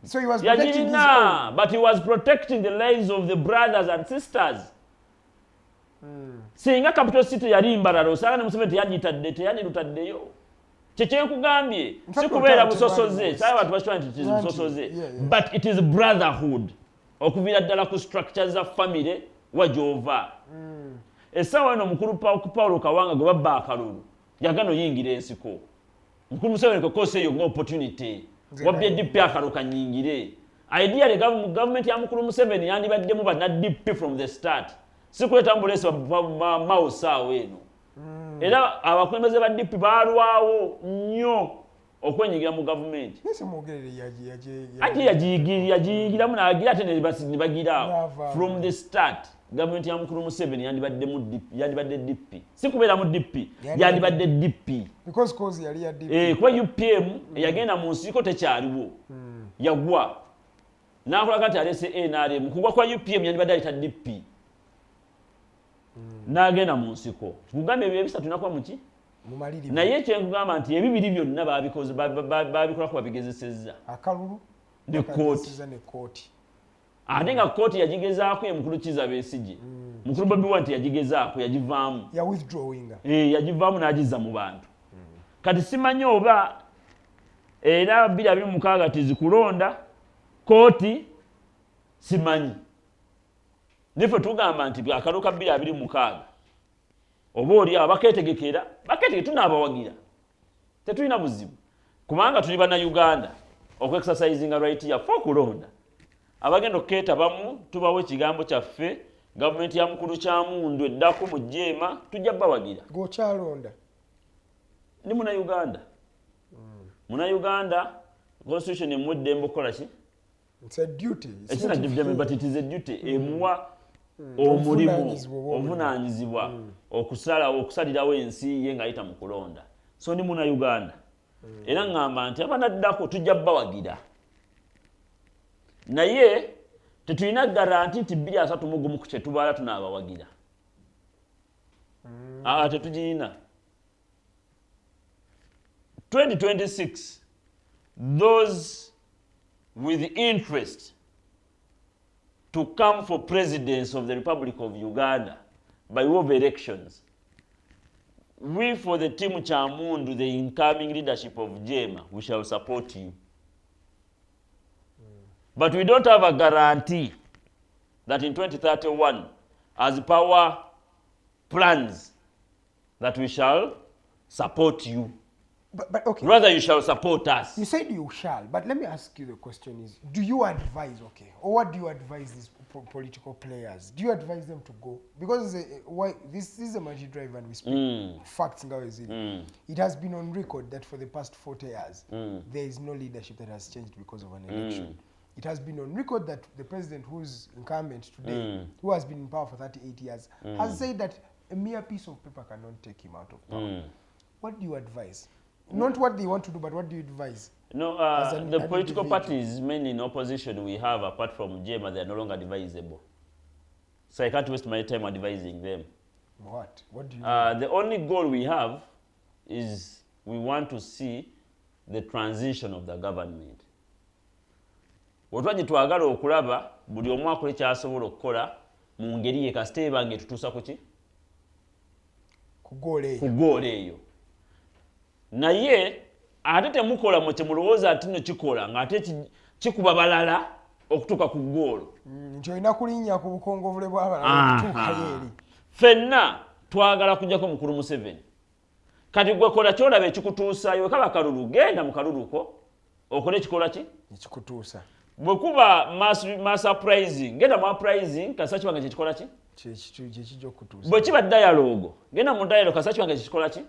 So he was protecting his Yagirina, own. but he was protecting the lives of the brothers and sisters. Singa capital city yali Mbarara, osanga ne Museveni teyagitadde, teyandirutaddeyo. Kyekyenkugambye, In fact, si kubeera olutalo busosoze. terwali Saaba abantu bakitwala nti it is Nti, busosoze, but it is brotherhood okuviira ddala ku structure za family wa gy'ova. Essaawa eno omukulu Paulo Kawanga gwe babba akalulu yagana oyingira ensiko. Mukulu Museveni kokosa eyo nga opportunity, wabbye DP akalulu kanyingire. Ideally gavumenti ya mukulu Museveni yandibaddemu banna DP from the start, si kuleeta mbuleesi mao saawa eno. Era abakulembeze ba DP baalwawo nnyo okwenyigira mu gavumenti. Naye Semwogerere Ate yagiyingiramu nagira ate ne bagiraawo. N'avaawo. From the start gavumenti ya mukulu Museveni yandibaddemu DP, yandibadde DP, si kubeeramu DP, yandibadde DP. Because cause yali ya DP. Kuba UPM eyagenda mu nsiko tekyaliwo, yagwa nakolaga nti alese NRM. Kugwa kwa UPM yandibadde aleta DP n'agenda mu nsiko. Kugambye ebyo ebisatu nakuba muki. Mumalirivu. Naye kyenkugamba nti ebibiri byonna babikoze, babikolako, babigezesezza. Akalulu Ne kooti. bakagezesezza ne kooti. Ate nga kooti yagigezaako ye mukulu Kiza Besigye. Mukulu Bobi Wine yagigezaako, yagivaamu. Ya withdrawinga. Yagivaamu n'agizza mu bantu. Kati simanyi oba Era 2026 tizikulonda kooti simanyi. Niffe tugamba nti akalulu ka 2026 oba oli awo bakeetegekera, bakeetegekera, tunaabawagira, tetulina buzibu kubanga tuli bannayuganda okuexercisinga right yaffe okulonda. Abagenda okukeetabamu tubawo ekigambo kyaffe. Gavumenti ya mukulu Kyamundu eddako mu jeema tujja bawagira. Gwokyalonda? Ndi munauganda. Munauganda, constitution emuwa eddembe okukola ki? It's a duty. It's It's not not a duty, but it is a duty. Emuwa omulimu, Obuvunaanyizibwa oba omulimu. Obuvunaanyizibwa okusalawo, okusalirawo ensi ye ng'ayita mu kulonda. So ndi munauganda era ŋŋamba nti abanaddako tujja bawagira, naye tetulina guarantee nti 2031 ku kyetubala tunaabawagira. Aa, tetugirina. 2026, those with interest to come for presidency of the Republic of Uganda by way of elections, we for the team Kyamundu, the incoming leadership of JEEMA, we shall support you. But we don't have a guarantee that in 2031, as power plans, that we shall support you. But okay. Rather, you shall support us. You said you shall, but let me ask you the question is, do you advise, okay, or what do you advise these political players? Do you advise them to go? Because why, this is a multi drive and we speak facts nga weziri. It has been on record that for the past 40 years, there is no leadership that has changed because of an election. It has been on record that the president who's incumbent today, who has been in power for 38 years, has said that a mere piece of paper cannot take him out of power. What do you advise? Not what they want to do, but what do you advise? No, As the an political individual. Parties, many in opposition we have, apart from JEEMA, they are no longer advisable. So I can't waste my time advising them. What? What do you The only goal we have is we want to see the transition of the government. Wetwa gye twagala okulaba buli omu akole kyasobola okukola mu ngeri ye, kasita eba nga etutuusa ku ki? Ku goal eyo. Ku goal eyo. Naye ate temukola mwe kyemulowooza nti nno kikola, ng'ate kikuba balala okutuuka ku goal. Nti olina kulinnya ku bukongovule bw'abalala okutuukayo eri. Ffenna twagala kujjako mukulu Museveni. Kati gwe kola kyolaba ekikutuusaayo. Wekaba kalulu, genda mu kaluluko okole ekikola ki? Ekikutuusa. Bwe kuba mass uprising, genda mu uprising, kasita kibanga kyekikola ki? Kyekijja okutuusa. Bwe kiba dialogue, genda mu dialogue, kasita kibanga kyekikola ki?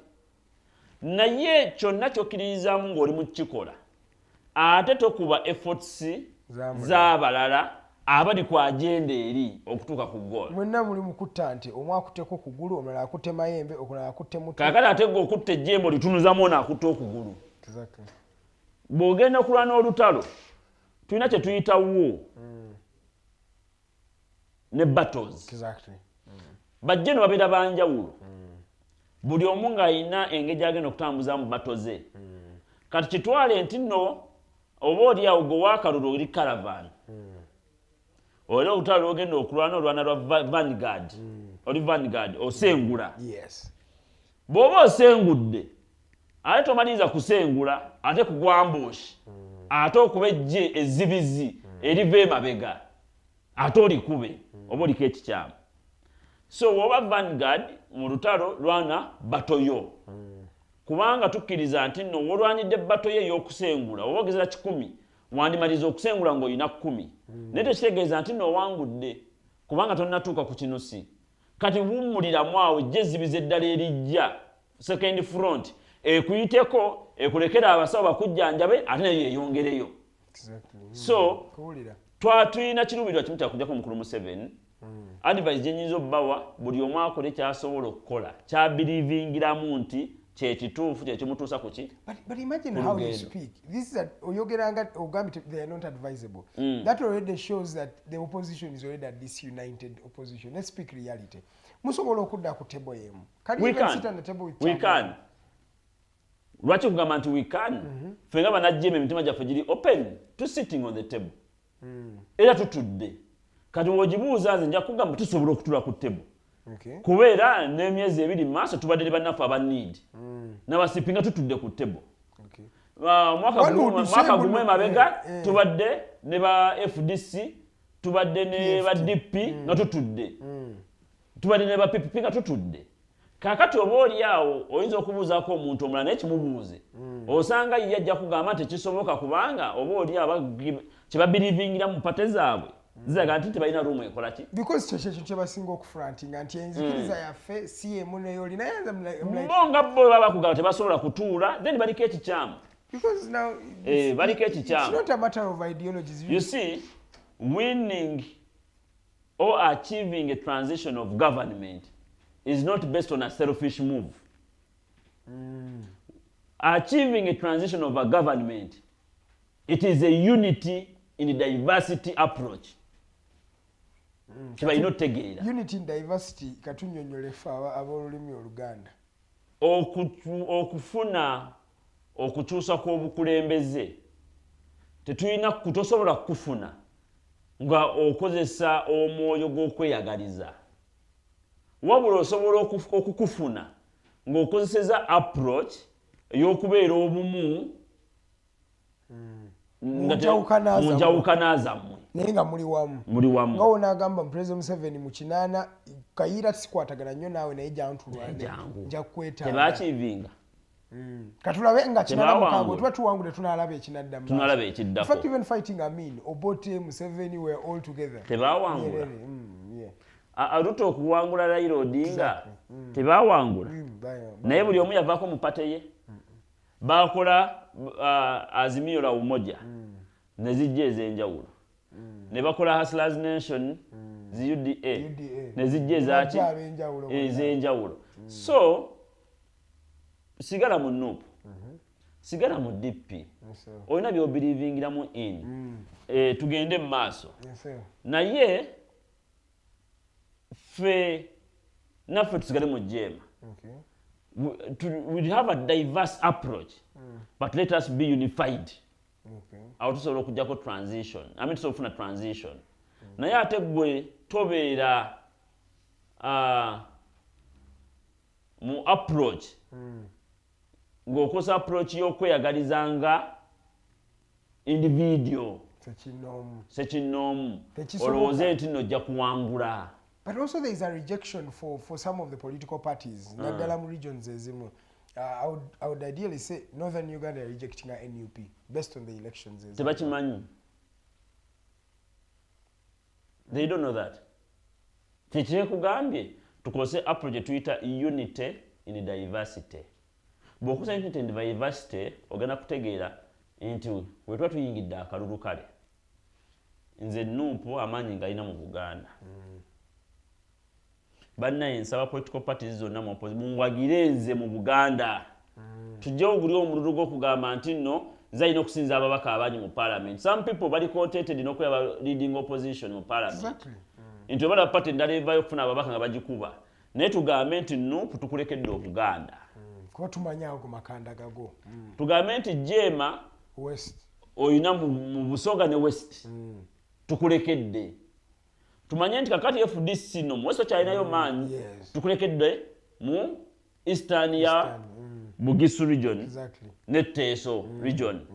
Naye kyonna kyokkiririzaamu ng'oli mu kukikola, ate tokuba efforts Z'amulala. z'abalala abali ku agenda eri okutuuka ku goal. Mwenna muli mu kutta nti omu akutteko kugulu, omulala akutte mayembe, omulala akutte mutwe. Kaakati ate gwe okutta ejjembe olitunuzamu ono akutta okugulu. Bw'ogenda okulwana olutalo, tulina kye tuyita war ne battles. Bajje no babeera banjawulo, buli omu ng'alina engeri gy'agenda okutambuzamu battle ze. Kati kitwale nti nno oba oli awo gwe waakalulu oli caravan, oli olutalo lwogenda okulwana olwana lwa vanguard, oli vanguard osengula. Bw'oba osengudde, ate tomaliriza kusengula, ate kugwa ambush, ate okuba ejje ezzibizi eriva emabega, ate olikube oba oliko ekikyamu. So bw'oba vanguard mu lutalo, lwana battle yo, kubanga tukkiriza nti nno wolwanidde battle yo ey'okusengula, oba ogezera 100, wandimaliriza okusengula ng'olina 10, naye tekitegeeza nti nno owangudde, kubanga tonnatuuka ku kinusi. Kati wummuliramu awo, ejja ezzibiza eddala erijja, second front, ekuyiteko, ekulekera abasawo bakujjanjabe, ate nayo yeeyongereyo. So Kuwulira. Tulina kiruubirirwa kimu kyakujjako omukulu Museveni. Advice gye nyinza obbawa, buli omu akole kyasobola okukola, kyabiriivingiramu nti kyekituufu, kyekimutuusa ku ki? But imagine how you Kulugendo. speak. This is a oyogeranga ogambye they are not advisable. That already shows that the opposition is already a disunited opposition. Let's speak reality. Musobola okudda ku table emu. Can you We even can. sit on the table with We Chairman? can. Lwaki kugamba nti we can? Ffe nga bannajjeema emitima gyaffe giri open to sitting on the table, era tutudde. Kati wogibuuza nze, nja kugamba tusobola okutula ku table, kubeera n'emyezi 2 mu maaso tubadde ne bannaffe aba NEED n'abasipinga tutudde ku table. Mwaka One gumu would say mwaka gumu emabega tubadde ne ba FDC, tubadde ne ba DP nga tutudde, tubadde ne ba PPP nga tutudde. Kaakati oba oli awo oyinza okubuuzaako omuntu omulala, naye kimubuuze, osanga ye ajja kugamba nti tekisoboka, kubanga oba oli awo kyebabelievingira mu party zaabwe ziraga nti tebalina room ekola ki. Because kyekyo ekintu kyebasinga okufrontinga nti enzikiriza yaffe si emu neyoli, naye nze I'm like, Bo nga bo baba bakugamba tebasobola kutuula, then baliko ekikyamu. Because now Baliko it's ekikyamu. not a matter of ideologies. You see, winning or achieving a transition of government is not based on a selfish move. Achieving a transition of a government, it is a unity in diversity approach. Kibalina otutegeera. Unity in diversity, katunyonyole ffe ab'olulimi Oluganda. Okufuna okukyusa kw'obukulembeze tetulina, tosobola kukufuna nga okozesa omwoyo gw'okweyagaliza, wabula osobola okukufuna ng'okozeseza approach ey'okubeera obumu Mu njawukana mu zammwe. njawukana zammwe. Naye nga muli wamu. Muli wamu. Nga wonaagamba President Museveni mu 80, Kayiira sikwatagana nnyo naawe, naye jantulwane. Jangu. Nja kukwetaaga. Tebakivinga. Katulabe nga 86 Tebawangula. Tuba tuwangudde, tunalaba ekinadda mu maaso. Tunalaba ekiddako. In fact, even fighting Amin, Obote, Museveni were all together. Tebawangula. Nyerere, yeah. Ruto okuwangula Raila Odinga, tebawangula. Naye buli omu yavaako mu party ye, bakola Azimio la Umoja ne zijja ez'enjawulo, ne bakola Hustlers Nation, zi UDA, UDA. ne zijja ezaki. Bajja ab'enjawulo bonna. Ez'enjawulo. So sigala mu NUP, sigala mu DP, olina byobelievingiramu in, tugende mu maaso. Yes, sir. Naye ffe naffe tusigale mu JEEMA. We have a diverse approach, but let us be unified. Awo tusobola okugjako transition, I mean, tusobola okufuna transition. Naye ate gwe tobeera mu approach ng'okozesa approach y'okweyagaliza nga individual. Sekinnoomu. Sekinnoomu. Tekisoboka. Olowooze nti nno ojja kuwangula. But also there is a rejection for some of the political parties, naddala mu regions ezimu. I would ideally say Northern Uganda are rejecting a NUP based on the elections ezimu. Tebakimanyi, they don't know that. Kyekyekugambye tukozese approach gyetuyita unity in diversity. Bw'okozesa unity in diversity, ogenda kutegeera nti bwe tuba tuyingidde akalulu, kale nze NUP amaanyi ngalina mu Buganda, bannaye nsaba political parties zonna mu munwagire nze mu Buganda, tujjewo guli omululu gw'okugamba nti nno nze alina okusinza ababaka abangi mu parliament. Some people bali contented n'okulaba leading opposition mu parliament, nti obalaba party endala evaayo okufuna ababaka nga bagikuba, naye tugambe nti NUP tukulekedde Obuganda. Kuba tumanyi ago makanda gago. Tugambe nti JEEMA West. Oyina mu Busoga ne West, tukulekedde. Tumanye nti kakati FDC no mu West okyalinayo maanyi, tukulekedde mu Eastern ya Eastern, Bugisu region ne Teso region.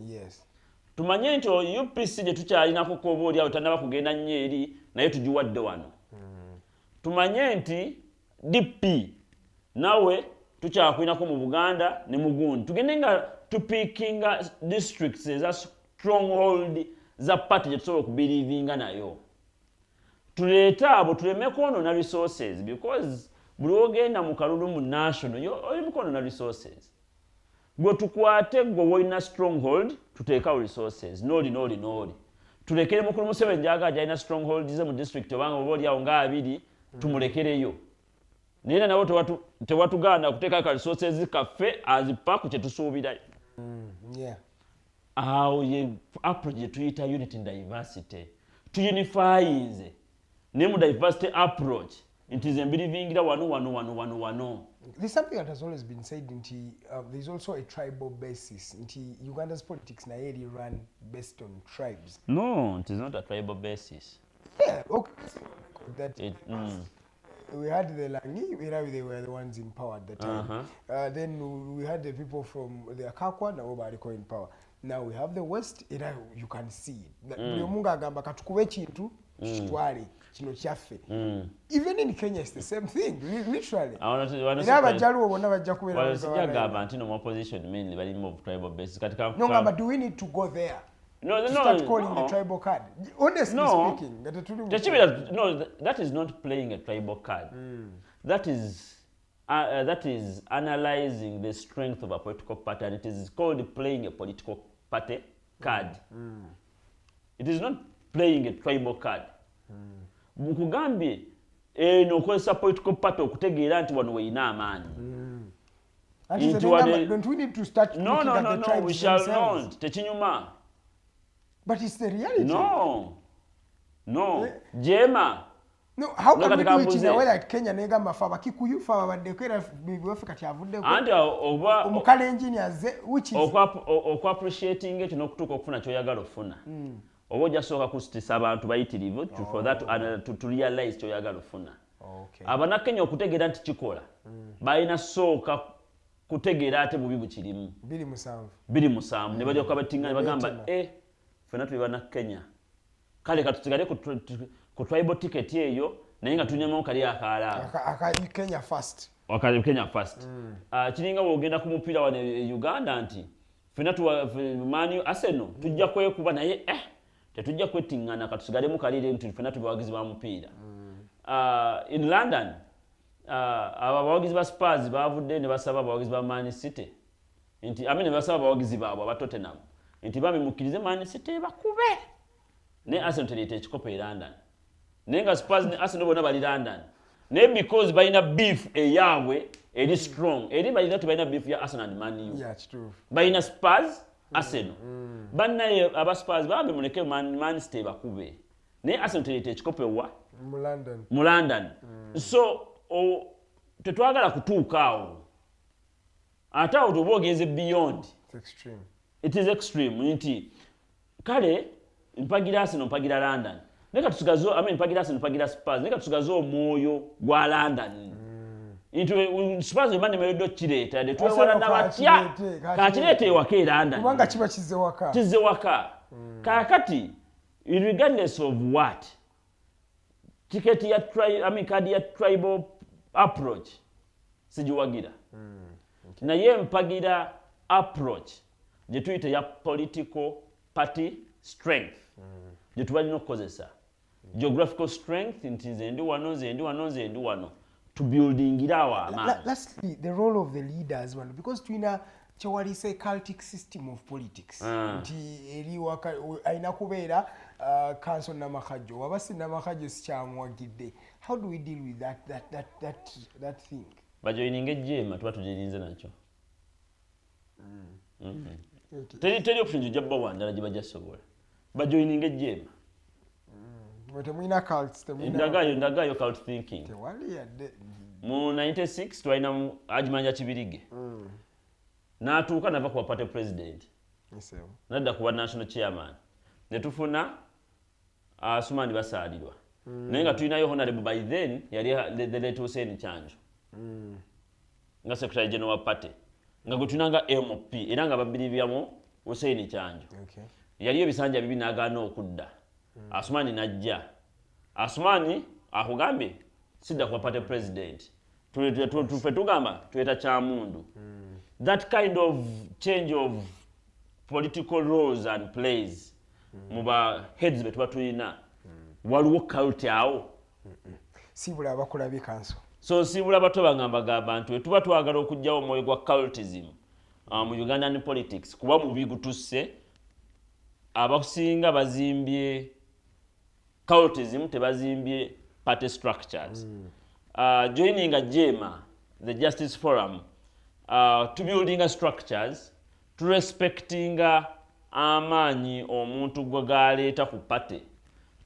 Tumanye nti UPC gye tukyalinako koba oli awo tannaba kugenda nnyo eri, naye tugiwadde wano. Tumanye nti DP nawe tukyakulinako mu Buganda ne mugundi. Tugende nga tupickinga districts eza stronghold za party gye tusobola okubelievinga nayo, tuleete abo, tuleme kwonoona resources, because buli ogenda mu kalulu mu national oli mu kwonoona resources. Gwe tukwate gwe wolina stronghold, tuteekawo resources nooli nooli nooli, tulekere mukulu Museveni gyagaa gyalina stronghold ze mu district, obanga oba oliawo nga 20, tumulekereyo. Naye era nabo tewatugaana kuteekayo ka resources kaffe azipa ku kyetusuubirayo. Awo ye approach gye tuyita unity in diversity. Tuunifyinze naye mu diversity approach, nti nze mbelievingira wano wano wano wano wano. There's something that has always been said nti there's also a tribal basis, nti Uganda's politics naye eri run based on tribes. No, it is not a tribal basis. Yeah, okay. That We had the Langi, era they were the ones in power at the time. Then we had the people from the Akakwa, nabo baliko in power. Now we have the West, era you can see it. Buli omu ng'agamba katukube ekintu tukitwale kino kyaffe. Even in Kenya it's the same thing, literally. Wano Era abajaluwo bonna bajja kubeera wano mu sijja Gabana. gamba nti no mu opposition mainly bali more of tribal basis. Kati No, ngamba, do we need to go there? No, To no, start calling no. the tribal card. Honestly No. speaking, nga tetuli Tekibeera, no, that is not playing a tribal card. That is analyzing the strength of a political party, and it is called playing a political party card. It is not playing a tribal card. Nkugambye eno okozesa political party okutegeera nti wano weeyina amaanyi. Anti Nti don't we need to start No, looking no, at no, the no, tribes we shall themselves? not. Tekinyuma. But it's the reality. No, jema. No, how No, can we kati do it in a kambuze. way like Kenya negamba fe Abakikuyu, fe ababaddeko, era waffe kati avuddeko. Anti oba Omukalenjini azze, which is Okuappreciating ekyo n'okutuuka okufuna kyoyagala okufuna, oba ojja sooka kusitisa abantu bayitirivu for that to realize kyoyagala okufuna. Abanakenya okutegeera nti kikola, balina sooka kutegeera ate bubi bukirimu. 27. 27 ne balyoka batinga ne bagamba, Beetema. "Eh, ffenna tuli bannakenya, kale katusigale ku tribal ticket eyo, naye nga tunyamamu kali akaalaabo." Aka Kenya first. Wakati Kenya first. Ah, kiringa bwogenda ku mupiira wano e Uganda nti ffenna Man U, Arsenal, tujja kwekuba, naye tetujja kwettiŋŋana, katusigalemu kalire nti ffenna tuli bawagizi ba mupiira. Ah, in London, abo abawagizi ba Spurs bavudde ne basaba abawagizi ba Man City nti ame ne basaba abawagizi baabwe aba Tottenham nti bambi mukkirize Man City bakube, naye Arsenal tereeta ekikopo e London, naye nga Spurs ne Arsenal bonna bali London, naye because balina beef eyaabwe eri strong, eri balina, tebalina beef ya Arsenal and Man U. Yeah, kituufu. Balina Spurs, Arsenal. Bannaye aba Spurs bambi muleke Man City bakube, naye Arsenal tereeta ekikopo ewa Mu London. Mu London. So tetwagala kutuuka awo, ate awo toba ogenze beyond. It's extreme. It is extreme nti kale mpagira Arsenal, mpagira London, naye katusigaze, I mean, mpagira Arsenal, mpagira Spurs, naye katusigaze omwoyo gwa London nti Spurs eba nemereddwa okukireeta, yadde twewalana batya, Arsenal kakireete, kakireeta ewaka e London. Kubanga kiba kizze waka. Kizze waka. Kaakati regardless of what ticket ya I mean, card ya tribal approach sigiwagira, naye mpagira approach gye tuyita ya political party strength gye tubalina okukozesa geographical strength nti nze ndi wano, nze ndi wano, nze ndi wano, tubuildingire awo amaanyi. Lastly, the role of the leaders wano, because tulina kyewaliisa cultic system of politics nti eri alina kubeera counsel Namakajjo, waba si Namakajjo sikyamuwagidde. How do we deal with that thing? Bajoininga ejjeema, tuba tugirinze nakyo. Teri option gye bba ndala gye bajja sobola, bajoininga ejjeema. Mwe temulina cults, temulina Ndagayo cult thinking. Tewali yadde. Mu 96 twalina Ajimanja Kibirige, n'atuuka nava kuba party president, Nsewo. nadda kuba national chairman, ne tufuna Asumani Basaalirwa, naye nga tulinayo honorable, by then yali the late Hussein Kyanjo nga secretary general wa party, nga gwe tulina nga MP, era nga babiribyamu Hussein Kyanjo. Yaliyo ebisanja bibi n'agaana okudda, Asumani najja. Asumani akugambye sidda kuba party president. Tufe tugamba tuleeta kyamundu. That kind of change of political roles and plays mu ba heads be tuba tulina, waliwo cult awo. Siibula abakulabye, counsel. So siibula bato bangamba gamba nti tuba twagala okuggyawo omwoyo gwa cultism mu Ugandan politics, kuba mubi gutusse, abasinga bazimbye cultism, tebazimbye party structures. Joining JEMA, the Justice Forum, to building structures, to respectinga amaanyi omuntu gwe galeeta ku party,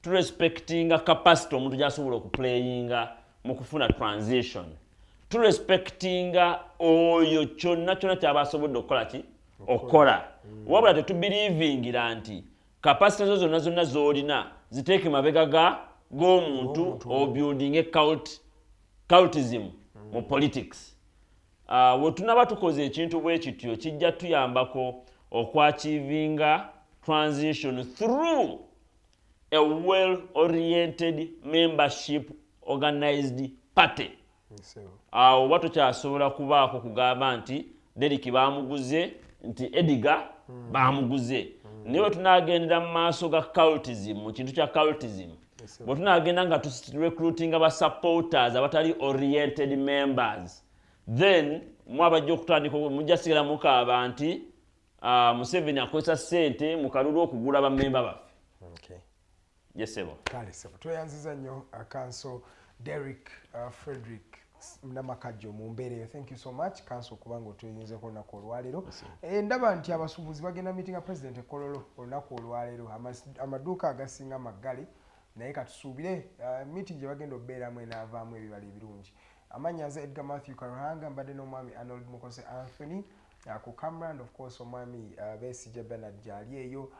to respectinga capacity omuntu gy'asobola okuplayinga mu kufuna transition, to respectinga oyo kyonna kyonna kyaba asobodde okukola ki okukola, wabula tetubelievingira nti capacity zo zonna zonna z'olina ziteeke mabega ga g'omuntu obuilding a cult. Cultism mu politics. We tunaba tukoze ekintu bwe kityo, kijja tuyambako okwachievinga transition through a well oriented membership organized party. Awo oba tokyasobola kubaako kugamba nti Deriki bamuguze, nti Edgar bamuguze. Naye bwe tunagendera mu maaso ga cultism, mu kintu kya cultism, bwe tunagenda nga turecruitinga ba supporters abatali oriented members, then mwabajja okutandika mujja sigala mukaaba nti Museveni akozesa ssente mu kalulu okugula bamemba baffe. Yes, ssebo. Kale ssebo, tweyanziza nnyo Counsel Derrick Frederick Namakajjo mu mbeera eyo. Thank you so much, Counsel, okubanga otuyinzeko olunaku olwaleero. Ndaba nti abasuubuzi bagenda meetinga President e Kololo olunaku olwaleero. Amaduuka agasinga maggale, naye katusuubire meeting gye bagenda okubeeramu enaavaamu ebibala ebirungi. Amannya nze Edgar Matthew Karuhanga, mbadde n'omwami Arnold Mukose Anthony ku camera, and of course omwami Besigye Bernard gyali eyo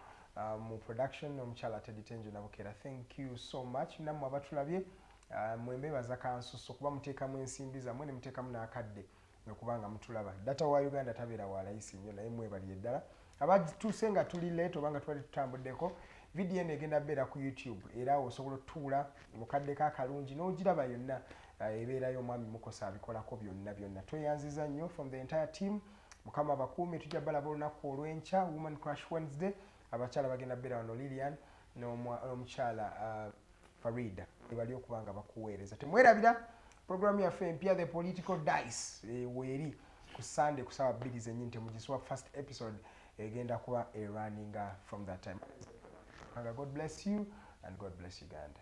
mu production, omukyala Teddy Tenjo Nabukera. Thank you so much nammwe abatulabye. Mwembebaza kansuso kuba muteekamu ensimbi zammwe ne muteekamu n'akadde okubanga mutulaba. Data wa Uganda tabeera wa layisi nnyo, naye mwebalire ddala. Abatuuse nga tuli late oba nga twali tutambuddeko, vidiyo eno egenda beera ku YouTube, era osobola otutuula mu kadde k'akalungi n'ogiraba yonna. Ebeerayo omwami Mukosa abikolako byonna byonna. Tweyanziza nnyo from the entire team. Mukama abakuume. Tujja balaba olunaku olw'enkya, Woman Crush Wednesday. Abakyala bagenda beera wano, Lilian n'omukyala Farida ebali okuba nga bakuweereza. Temwerabira programu yaffe empya, The Political Dice, weeri ku Sunday ku saawa 2 zennyini. Temugiswa. First episode egenda kuba erunninga from that time. God bless you and God bless Uganda.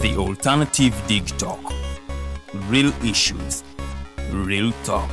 The Alternative Dig Talk. Real issues, real talk.